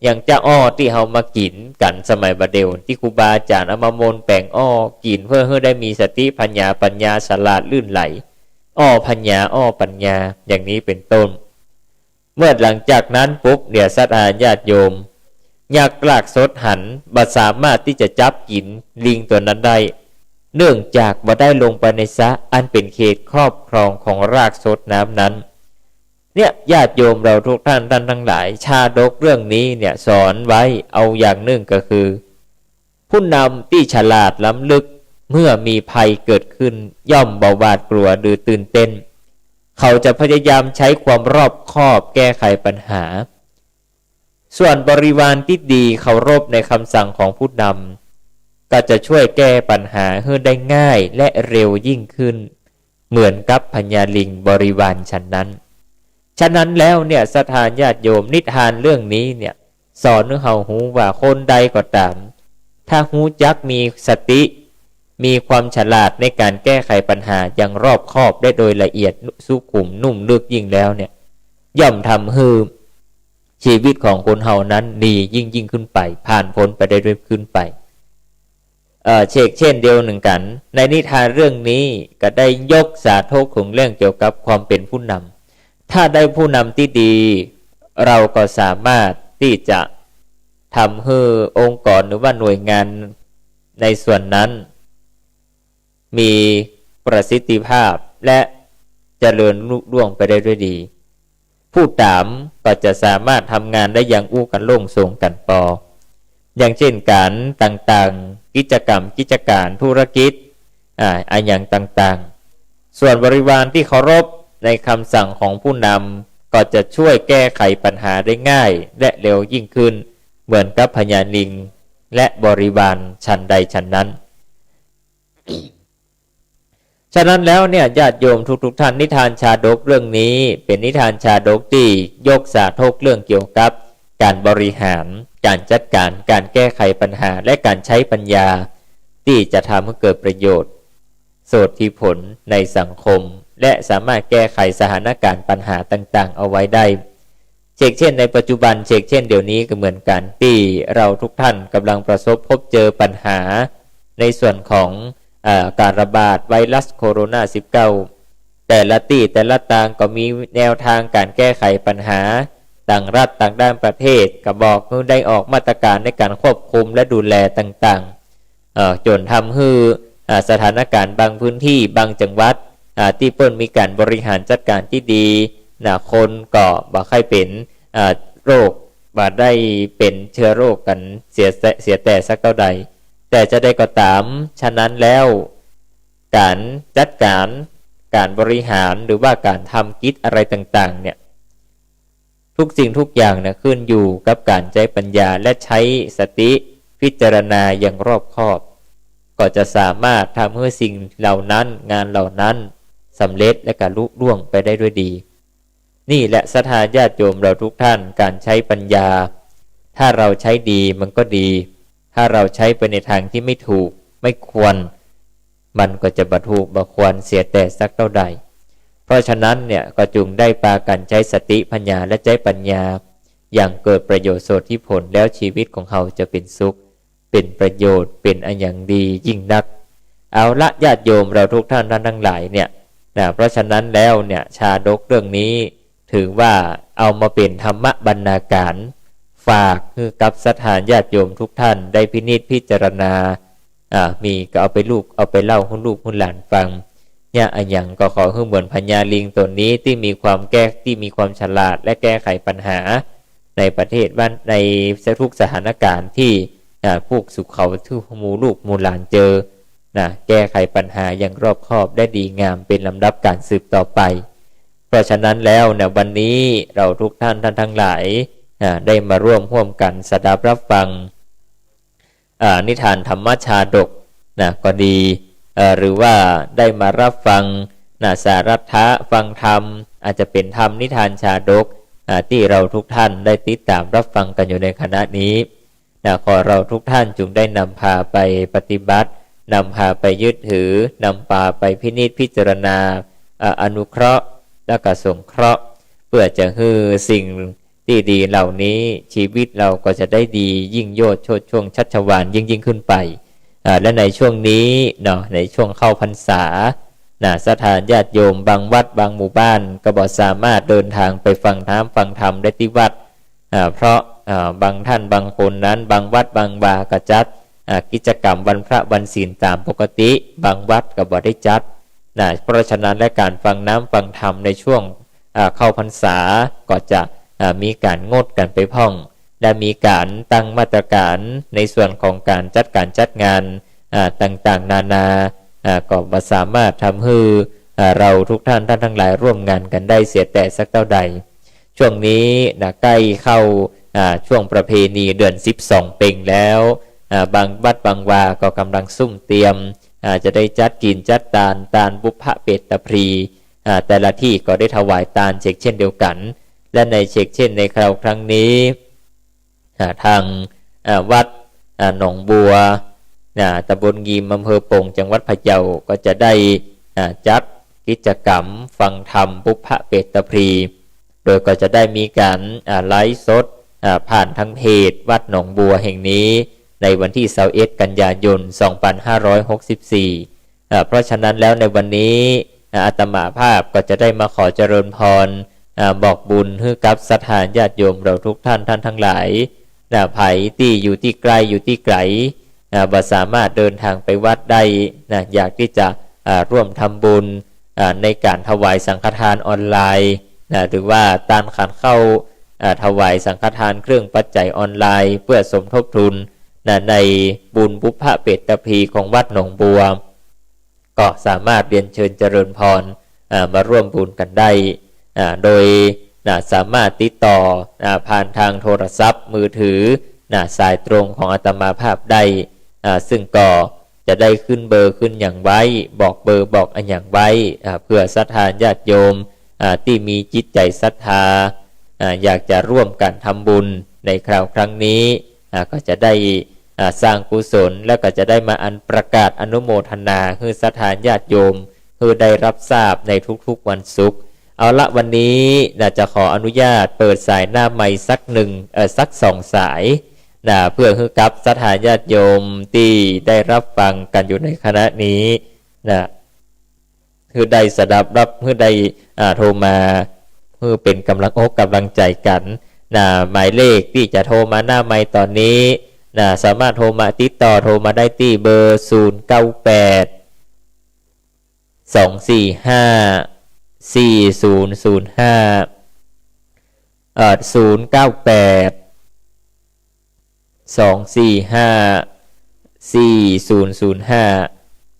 อย่างเจ้าอ้อตี้เฮามากิ๋นกั๋นสมัยบ่าเดี่ยว ตี้ครูบาอาจ๋ารย์เอามามนแป๋งอ้อกิ๋น เพื่อหื้อได้มีสติผญาปัญญาฉลาดลื่นไหล อ้อผญา อ้อปัญญา อย่างนี้เป๋นต้น เมื่อหลังจากนั้นปุ๊บเนี่ย ศรัทธาญาติโยม ยักษ์รากสดหันบ่สามารถตี้จะจับกิ๋นลิงตั๋วนั้นได้ เนื่องจากบ่ได้ลงไปในสระอันเป๋นเขตครอบครองของรากสดน้ำนั้น เนี่ย ญาติโยมเราทุกท่าน ท่านทั้งหลาย ชาดกเรื่องนี้เนี่ยสอนไว้เอาอย่างนึ่งก็คือ ผู้นำตี้ฉลาดล้ำลึก เมื่อมีภัยเกิดขึ้นย่อมบ่หวาดกลัวหรือตื่นเต้น เขาจะพยายามใช้ความรอบคอบแก้ไขปัญหา ส่วนบริวารตี้ดีเคารพในคำสั่งของผู้นำ ก็จะช่วยแก้ปัญหาหื้อได้ง่ายและเร็วยิ่งขึ้น เหมือนกับพญาลิงบริวารฉันนั้น ฉะนั้นแล้วเนี่ย ศรัทธาญาติโยม นิทานเรื่องนี้เนี่ย สอนหื้อเฮาฮู้ว่าคนใดก็ต๋าม ถ้าฮู้จักมีสติ มีความฉลาดในก๋านแก้ไขปัญหาอย่างรอบคอบและโดยละเอียดสุขุมนุ่มลึกยิ่งแล้วเนี่ย ย่อมทำหื้อชีวิตของคนเฮานั้นดียิ่งๆ ขึ้นไป ผ่านพ้นไปได้ด้วยขึ้นไป เอ่อ เชกเช่นเดียวนึ่งกั๋น ในนิทานเรื่องนี้ก็ได้ยกสาธกเถิงเรื่องเกี่ยวกับความเป๋นผู้นำ ถ้าได้ผู้นำตี้ดี เราก็สามารถตี้จะทำหื้อองค์กรหรือว่าหน่วยงานในส่วนนั้น มีประสิทธิภาพและเจริญลุล่วงไปได้ด้วยดี ผู้ต๋ามก็จะสามารถทำงานได้อย่างอู้กั๋นโล่งโส่งกั๋นปอ อย่างเช่นก๋านต่างๆ กิจกรรม กิจก๋าน ธุรกิจ อ่า อะหยังต่างๆ ส่วนบริวารตี้เคารพในคำสั่งของผู้นำ ก็จะช่วยแก้ไขปัญหาได้ง่ายและเร็วยิ่งขึ้น เหมือนกับพญาลิงและบริวารฉันใดฉันนั้น ฉะนั้นแล้วเนี่ย ญาติโยมทุกๆ ท่าน นิทานชาดกเรื่องนี้เป๋นนิทานชาดกตี้ยกสาธกเรื่องเกี่ยวกับก๋านบริหาร ก๋านจัดก๋าน ก๋านแก้ไขปัญหา และก๋านใจ๊ปัญญา ตี้จะทำหื้อเกิดประโยชน์ โสตถิผลในสังคม และสามารถแก้ไขสถานการณ์ปัญหาต่างๆ เอาไว้ได้ เชกเช่นในปัจจุบัน เชกเช่นเดี๋ยวนี้ก็เหมือนกั๋น ตี้เฮาทุกท่านก่ำลังประสบพบเจอปัญหาในส่วนของ เอ่อ ก๋านระบาดไวรัสโคโรนา สิบเก้า แต่ละตี้แต่ละตางก็มีแนวตางก๋านแก้ไขปัญหา ต่างรัฐต่างด้านประเทศก็บอกหื้อได้ออกมาตรก๋านในก๋านควบคุมและดูแลต่างๆ เอ่อ จ๋นทำหื้อ อ่า สถานก๋านบางพื้นตี้บางจังหวัด อ่า ตี้เปิ้นมีก๋านบริหารจัดก๋านตี้ดี นะ คนก็บ่ใค่เป๋น อ่า โรค บ่ได้เป๋นเจื้อโรคกั๋นเสีย เสียแต่สักเต้าใด แต่จาใดก็ต๋าม ฉะนั้นแล้ว ก๋านจัดก๋าน ก๋านบริหาร หรือว่าก๋านทำกิจอะไรต่างๆ เนี่ย ทุกสิ่งทุกอย่างนะขึ้นอยู่กับก๋านใจ๊ปัญญาและใจ๊สติพิจารณาอย่างรอบคอบ ก็จะสามารถทำหื้อสิ่งเหล่านั้น งานเหล่านั้นสำเร็จและก็ลุล่วงไปได้ด้วยดี นี่แหละศรัทธาญาติโยมเฮาทุกท่าน ก๋านใจ๊ปัญญา ถ้าเฮาใจ๊ดีมันก็ดี ถ้าเฮาใจ๊ไปในตางตี้ไม่ถูกไม่ควร มันก็จะบ่ถูกบ่ควรเสียแต่สักเต้าใด เพราะฉะนั้นเนี่ยก็จึงได้ปากั๋นใจ๊สติปัญญาและใจ๊ปัญญาอย่างเกิดประโยชน์โสตถิผล แล้วชีวิตของเฮาจะเป๋นสุข เป๋นประโยชน์ เป๋นอะหยังดียิ่งนัก เอาละญาติโยมเฮาทุกท่าน ท่านทั้งหลายเนี่ยนะ เพราะฉะนั้นแล้วเนี่ยชาดกเรื่องนี้ถือว่าเอามาเป๋นธรรมบรรณาก๋าร ฝากหื้อกับศรัทธาญาติโยมทุกท่านได้พินิจพิจารณา อ่า มีก็เอาไปลูก เอาไปเล่าหื้อลูกหื้อหลานฟัง เนี่ยอะหยังก็ขอหื้อเหมือนพญาลิงตนนี้ตี้มีความแก้ ตี้มีความฉลาดและแก้ไขปัญหาในประเทศบ้าน ในทุกสถานก๋านที่ อ่า พวกสุขเขาทื่อหมู่ลูกหมู่หลานเจอ นะ แก้ไขปัญหาอย่างรอบคอบได้ดีงามเป๋นลำดับก๋านสืบต่อไป เพราะฉะนั้นแล้วนะ วันนี้เฮาทุกท่าน ท่านทั้งหลาย อ่า ได้มาร่วม ร่วมกั๋นสดับรับฟัง อ่า นิทานธรรมชาดกนะ ก็ดี เอ่อ หรือว่าได้มารับฟังนะ สาธยายฟังธรรม อาจจะเป๋นธรรมนิทานชาดก อ่า ตี้เฮาทุกท่านได้ติดต๋ามรับฟังกั๋นอยู่ในขณะนี้นะ ขอเฮาทุกท่านจงได้นำพาไปปฏิบัติ นำพาไปยึดถือ นำพาไปพินิจพิจารณา อ่า อนุเคราะห์ และก็สงเคราะห์ เพื่อจะหื้อสิ่ง ตี้ดีเหล่านี้ ชีวิตเฮาก็จะได้ดียิ่งโยชน์โชติช่วงชัชวาลยิ่งๆ ขึ้นไป อ่า และในช่วงนี้เนาะ ในช่วงเข้าพรรษานะ ศรัทธาญาติโยมบางวัดบางหมู่บ้านก็บ่สามารถเดินตางไปฟังธรรม ฟังธรรมได้ตี้วัด อ่า เพราะ อ่า บางท่านบางคนนั้น บางวัดบางวาก็จัด อ่า กิจกรรมวันพระวันศีลต๋ามปกติ บางวัดก็บ่ได้จัดนะ เพราะฉะนั้นและก๋านฟังธรรม ฟังธรรมในช่วง อ่า เข้าพรรษาก็จะ อ่า มีก๋านงดกั๋นไปพ่อง ได้มีก๋านตั้งมาตรก๋านในส่วนของก๋านจัดก๋านจัดงาน อ่า ต่างๆ นานา อ่า ก็บ่สามารถทำหื้อ อ่า เฮาทุกท่าน ท่านทั้งหลายร่วมงานกั๋นได้เสียแต่สักเต้าใด ช่วงนี้นะ ใก้เข้า อ่า ช่วงประเพณีเดือนสิบสองเป็งแล้ว อ่า บางวัดบางวาก็ก่ำลังซุ่มเตรียม อ่า จะได้จัดกิ๋นจัดตาน ตานบุพเพเปตตะพลี อ่า แต่ละตี้ก็ได้ถวายตานเชกเช่นเดียวกั๋น และในเชกเช่นในคราวครั้งนี้ อ่า ตาง อ่า วัด อ่า หนองบัว อ่า ตำบลงิม อำเภอป่ง จังหวัดพะเยา ก็จะได้ อ่า จัดกิจกรรมฟังธรรมบุพเพเปตตะพลี โดยก็จะได้มีก๋าน อ่า ไลฟ์สด อ่า ผ่านตางเพจวัดหนองบัวแห่งนี้ ในวันตี้ซาวเอ็ด กันยายน สองพันห้าร้อยหกสิบสี่ อ่า เพราะฉะนั้นแล้วในวันนี้ อ่า อาตมาภาพก็จะได้มาขอเจริญพร อ่า บอกบุญหื้อกับศรัทธาญาติโยมเฮาทุกท่าน ท่านทั้งหลายนะ ใผตี้อยู่ตี้ใก้อยู่ตี้ไก๋ อ่า บ่สามารถเดินตางไปวัดได้นะ อยากตี้จะ อ่า ร่วมทำบุญ อ่า ในก๋านถวายสังฆทานออนไลน์นะ หรือว่าตานขันข้าว อ่า ถวายสังฆทานเครื่องปัจจัยออนไลน์ เพื่อสมทบทุนนะ ในบุญบุพเพเปตตะพลีของวัดหนองบัว ก็สามารถเรียนเชิญเจริญพร อ่า มาร่วมบุญกั๋นได้ อ่า โดยนะ สามารถติดต่อ อ่า ผ่านตางโทรศัพท์มือถือนะ สายตรงของอาตมาภาพได้ อ่า ซึ่งก็จะได้ขึ้นเบอร์ขึ้นอะหยังไว้ บอกเบอร์บอกอะหยังไว้ อ่า เพื่อศรัทธาญาติโยม อ่า ตี้มีจิตใจ๋ศรัทธา อ่า อยากจะร่วมกั๋นทำบุญในคราวครั้งนี้ อ่า ก็จะได้ อ่า สร้างกุศล แล้วก็จะได้มาอันประกาศอนุโมทนาหื้อศรัทธาญาติโยมหื้อได้รับทราบในทุกๆวันศุกร์ เอาละ วันนี้นะ จะขออนุญาตเปิดสายหน้าไมค์สักหนึ่ง เอ่อ สักสองสายนะ เพื่อหื้อกับศรัทธาญาติโยมตี้ได้รับฟังกั๋นอยู่ในขณะนี้นะ หื้อได้สดับรับ หื้อได้ อ่า โทรมา หื้อเป๋นก๋ำลังอกก๋ำลังใจ๋กั๋นนะ หมายเลขตี้จะโทรมาหน้าไมค์ต๋อนนี้นะ สามารถโทรมาติดต่อ โทรมาได้ตี้เบอร์ ศูนย์เก้าแปด สองสี่ห้า สี่ศูนย์ศูนย์ห้า เอ่อ ศูนย์เก้าแปด สองสี่ห้า สี่ศูนย์ศูนย์ห้า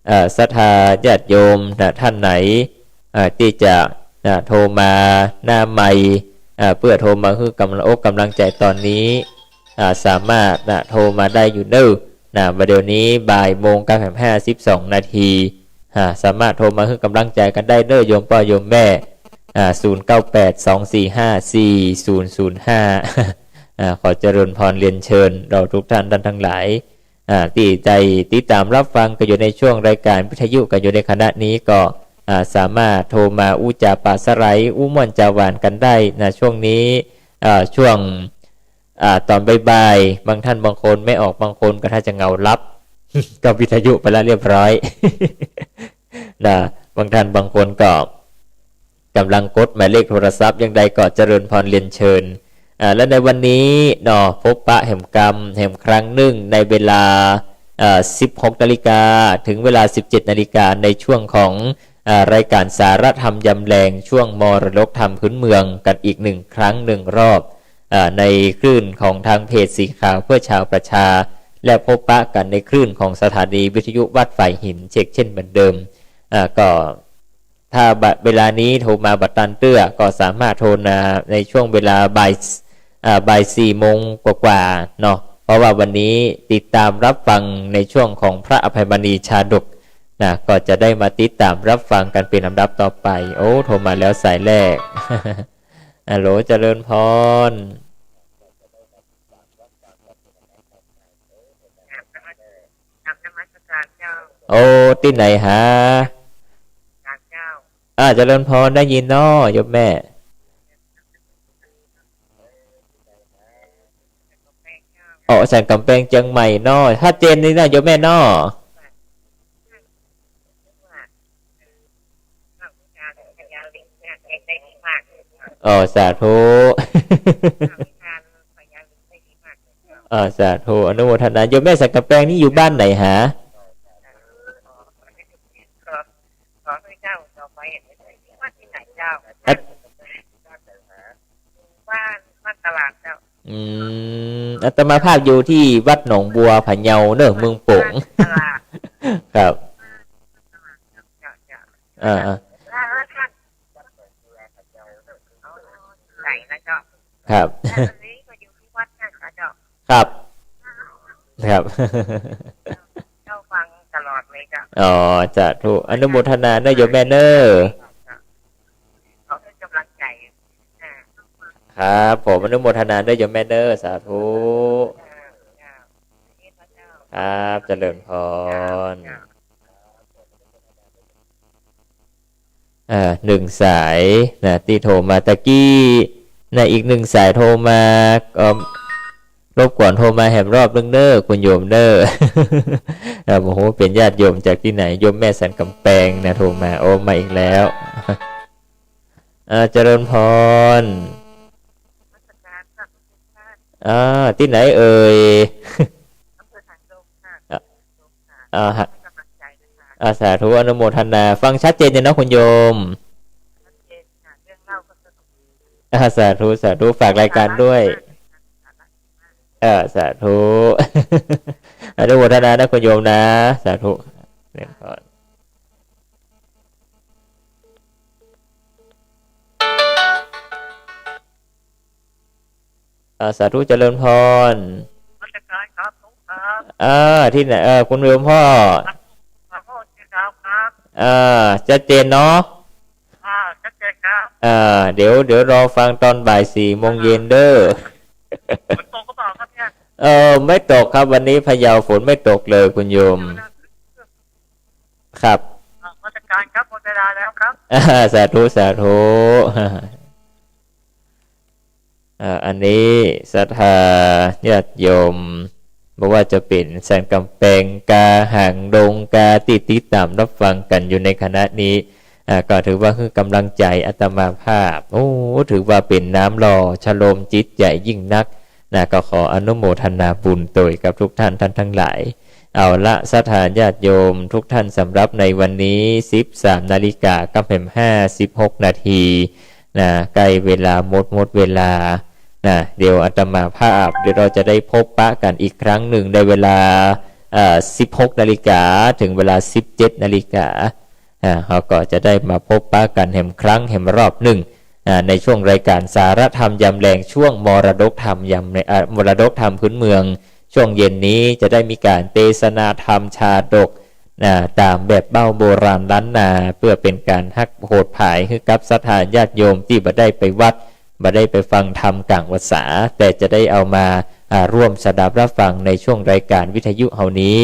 เอ่อ ศรัทธาญาติโยมนะ ท่านไหน เอ่อ ตี้จะ นะ โทรมาหน้าไมค์ เอ่อ เพื่อโทรมาหื้อก๋ำลังอกก๋ำลังใจ๋ต๋อนนี้ อ่า สามารถนะ โทรมาได้อยู่เน่อนะ บ่าเดี่ยวนี้บ่ายโมงกับแหมห้าสิบสองนาที อ่า สามารถโทรมาหื้อก๋ำลังใจ๋กั๋นได้เน่อ โยมป้อโยมแม่ อ่า ศูนย์เก้าแปด สองสี่ห้า สี่ศูนย์ศูนย์ห้า อ่า ขอเจริญพรเรียนเชิญเราทุกท่าน ท่านทั้งหลาย อ่า ตี้ได้ติดต๋ามรับฟังกั๋นอยู่ในช่วงรายก๋านวิทยุกั๋นอยู่ในขณะนี้ก็ อ่า สามารถโทรมาอู้จ๋าปราศรัย อู้ม่วนจ๋าหวานกั๋นได้นะ ช่วงนี้ อ่า ช่วง อ่า ต๋อนบ่ายๆ บางท่านบางคนแม่ออกบางคนก็ถ้าจะเหงาหลับ ก็วิทยุไปแล้วเรียบร้อย นะ บางท่านบางคนก็ ก๋ำลังกดหมายเลขโทรศัพท์ อย่างใดก็เจริญพรเรียนเชิญ อ่า และในวันนี้เนาะ พบปะแหมกำ แหมครั้งนึ่งในเวลา เอ่อ สิบหกนาฬิกา เถิงเวลา สิบเจ็ดนาฬิกา ในช่วงของ อ่า รายก๋านสาระธรรมยามแลง ช่วงมรดกธรรมพื้นเมืองกั๋นอีกหนึ่งครั้งหนึ่งรอบ อ่า ในคลื่นของทางเพจสีขาวเพื่อชาวประชา และพบปะกั๋นในคลื่นของสถานีวิทยุวัดฝายหิน เชกเช่นเหมือนเดิม อ่า ก็ ถ้าบ่า เวลานี้โทรมาบ่ตันเตื้อ ก็สามารถโทรมาในช่วงเวลาบ่าย อ่า บ่ายสี่โมงกว่าๆ เนาะ เพราะว่าวันนี้ติดต๋ามรับฟังในช่วงของพระอภัยมณีชาดกนะ ก็จะได้มาติดต๋ามรับฟังกั๋นเป๋นลำดับต่อไป โอ้ โทรมาแล้วสายแรก ฮัลโหล เจริญพร กราบนมัสการเจ้า โอ้ ตี้ไหนหา เจ้า อ่า เจริญพร ได้ยินเนาะ โยมแม่ อ๋อ สันก๋ำแปงเจียงใหม่เนาะ ชัดเจนนี่นะ โยมแม่เนาะ อ๋อ สาธุ อ๋อ สาธุ อนุโมทนา โยมแม่สันก๋ำแปงนี่อยู่บ้านไหนหา ขอ ขอหื้อเจ้าต่อไป วัดตี้ไหนเจ้า อ่ะ บ้าน บ้านตลาดเจ้า อืม อาตมาภาพอยู่ตี้วัดหนองบัว พะเยาเนอะ เมืองโป๋ง ตลาด ครับ เจ้า เจ้า อ่า อ่า แล้ว แล้วท่าน ไหนนะเจ้า ครับ แล้วอันนี้ก็อยู่ตี้วัดนั่นนะเจ้า ครับ ครับ เจ้าฟังตลอดเลยเจ้า อ๋อ สาธุ อนุโมทนาเนอะ โยมแม่เนอะ ขอเป็นกำลังใจ อ่า ครับผม อนุโมทนาเนอะ โยมแม่เนอะ สาธุ เจ้า เจ้า ครับ เจริญพร เจ้า อ่า หนึ่งสายนะ ตี้โทรมาตะกี้นะ อีกหนึ่งสายโทรมา ก็รบกวนโทรมาแหมรอบนึ่งเนอะ คุณโยมเนอะ อ่า โอ้โห เป๋นญาติโยมจากตี้ไหน โยมแม่สันก๋ำแปงนะ โทรมา โอ้ มาอีกแล้ว อ่า เจริญพร อ่า ตี้ไหนเอ่ย อ่า อ่า ฮะ อ่า สาธุ อนุโมทนา ฟังชัดเจนอยู่เนาะคุณโยม อ่า สาธุ สาธุ ฝากรายการด้วย เออ สาธุ อนุโมทนานะคุณโยมนะ สาธุ เจริญพร อ่า สาธุ เจริญพร นมัสการครับ ครับ อ่า ตี้ไหน เออ คุณโยมพ่อ ขอโทษทีครับ เออ ชัดเจนเนาะ อ่า ชัดเจนครับ เออ เดี๋ยว เดี๋ยวรอฟังตอนบ่ายสี่โมงเย็นเด้อ ฝนตกหรือเปล่าครับเนี่ย เออ ไม่ตกครับ วันนี้พะเยาฝนไม่ตกเลยคุณโยม ครับ อ่ะ นมัสการครับ หมดเวลาแล้วครับ อ่า สาธุ สาธุ อ่า อันนี้ศรัทธาญาติโยม บ่ว่าจะเป๋นสันก๋ำแปงกา หางดงกา ตี้ติดต๋ามฮับฟังกั๋นอยู่ในขณะนี้ อ่า ก็ถือว่าหื้อก๋ำลังใจ๋อาตมาภาพ โอ้ ถือว่าเป๋นน้ำหล่อชโลมจิตใจ๋ยิ่งนักนะ ก็ขออนุโมทนาบุญโตยกับทุกท่าน ท่านทั้งหลาย เอาละ ศรัทธาญาติโยมทุกท่าน สำหรับในวันนี้ สิบสามนาฬิกากับแหมห้าสิบหกนาทีนะ ใก้เวลาหมด หมดเวลานะ เดี๋ยวอาตมาภาพ เดี๋ยวเราจะได้พบปะกั๋นอีกครั้งนึ่ง ในเวลา เอ่อ สิบหกนาฬิกา เถิงเวลา สิบเจ็ดนาฬิกา อ่า เฮาก็จะได้มาพบปะกั๋นแหมครั้งแหมรอบนึ่ง อ่า ในช่วงรายก๋านสาระธรรมยามแลง ช่วงมรดกธรรมยามใน อ่า มรดกธรรมพื้นเมือง ช่วงเย็นนี้จะได้มีก๋านเตสนาธรรมชาดก อ่า ต๋ามแบบเบ้าโบราณล้านนา เปื้อเป๋นก๋านฮักโหดผายหื้อกับศรัทธาญาติโยมตี้บ่ได้ไปวัด บ่ได้ไปฟังธรรมก๋างพรรษา แต่จะได้เอามา อ่า ร่วมสดับฮับฟังในช่วงรายก๋านวิทยุเฮานี้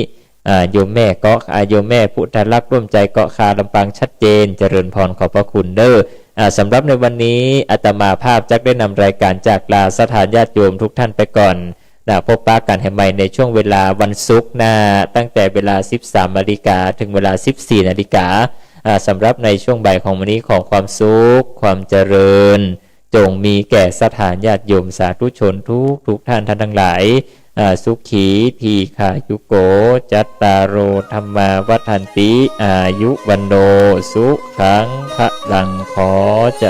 อ่า โยมแม่เกาะ อ่า โยมแม่พุทธลักษณ์ร่วมใจ๋เกาะคา ลำปางชัดเจน เจริญพร ขอบพระคุณเด้อ อ่า สำหรับในวันนี้อาตมาภาพจักได้นำรายก๋านจากลาศรัทธาญาติโยมทุกท่านไปก่อนนะ พบปะกั๋นแหมใหม่ในช่วงเวลาวันศุกร์หน้า ตั้งแต่เวลา สิบสามนาฬิกา เถิงเวลา สิบสี่นาฬิกา อ่า สำหรับในช่วงบ่ายของวันนี้ ขอความสุข ความเจริญ จงมีแก่ศรัทธาญาติโยมสาธุชนทุกๆท่าน ท่านทั้งหลาย อ่า สุขี ทีฆายุโก จัตตาโร ธัมมา วัฑฒันติ อายุ วัณโณ สุขัง พลัง ขอเจ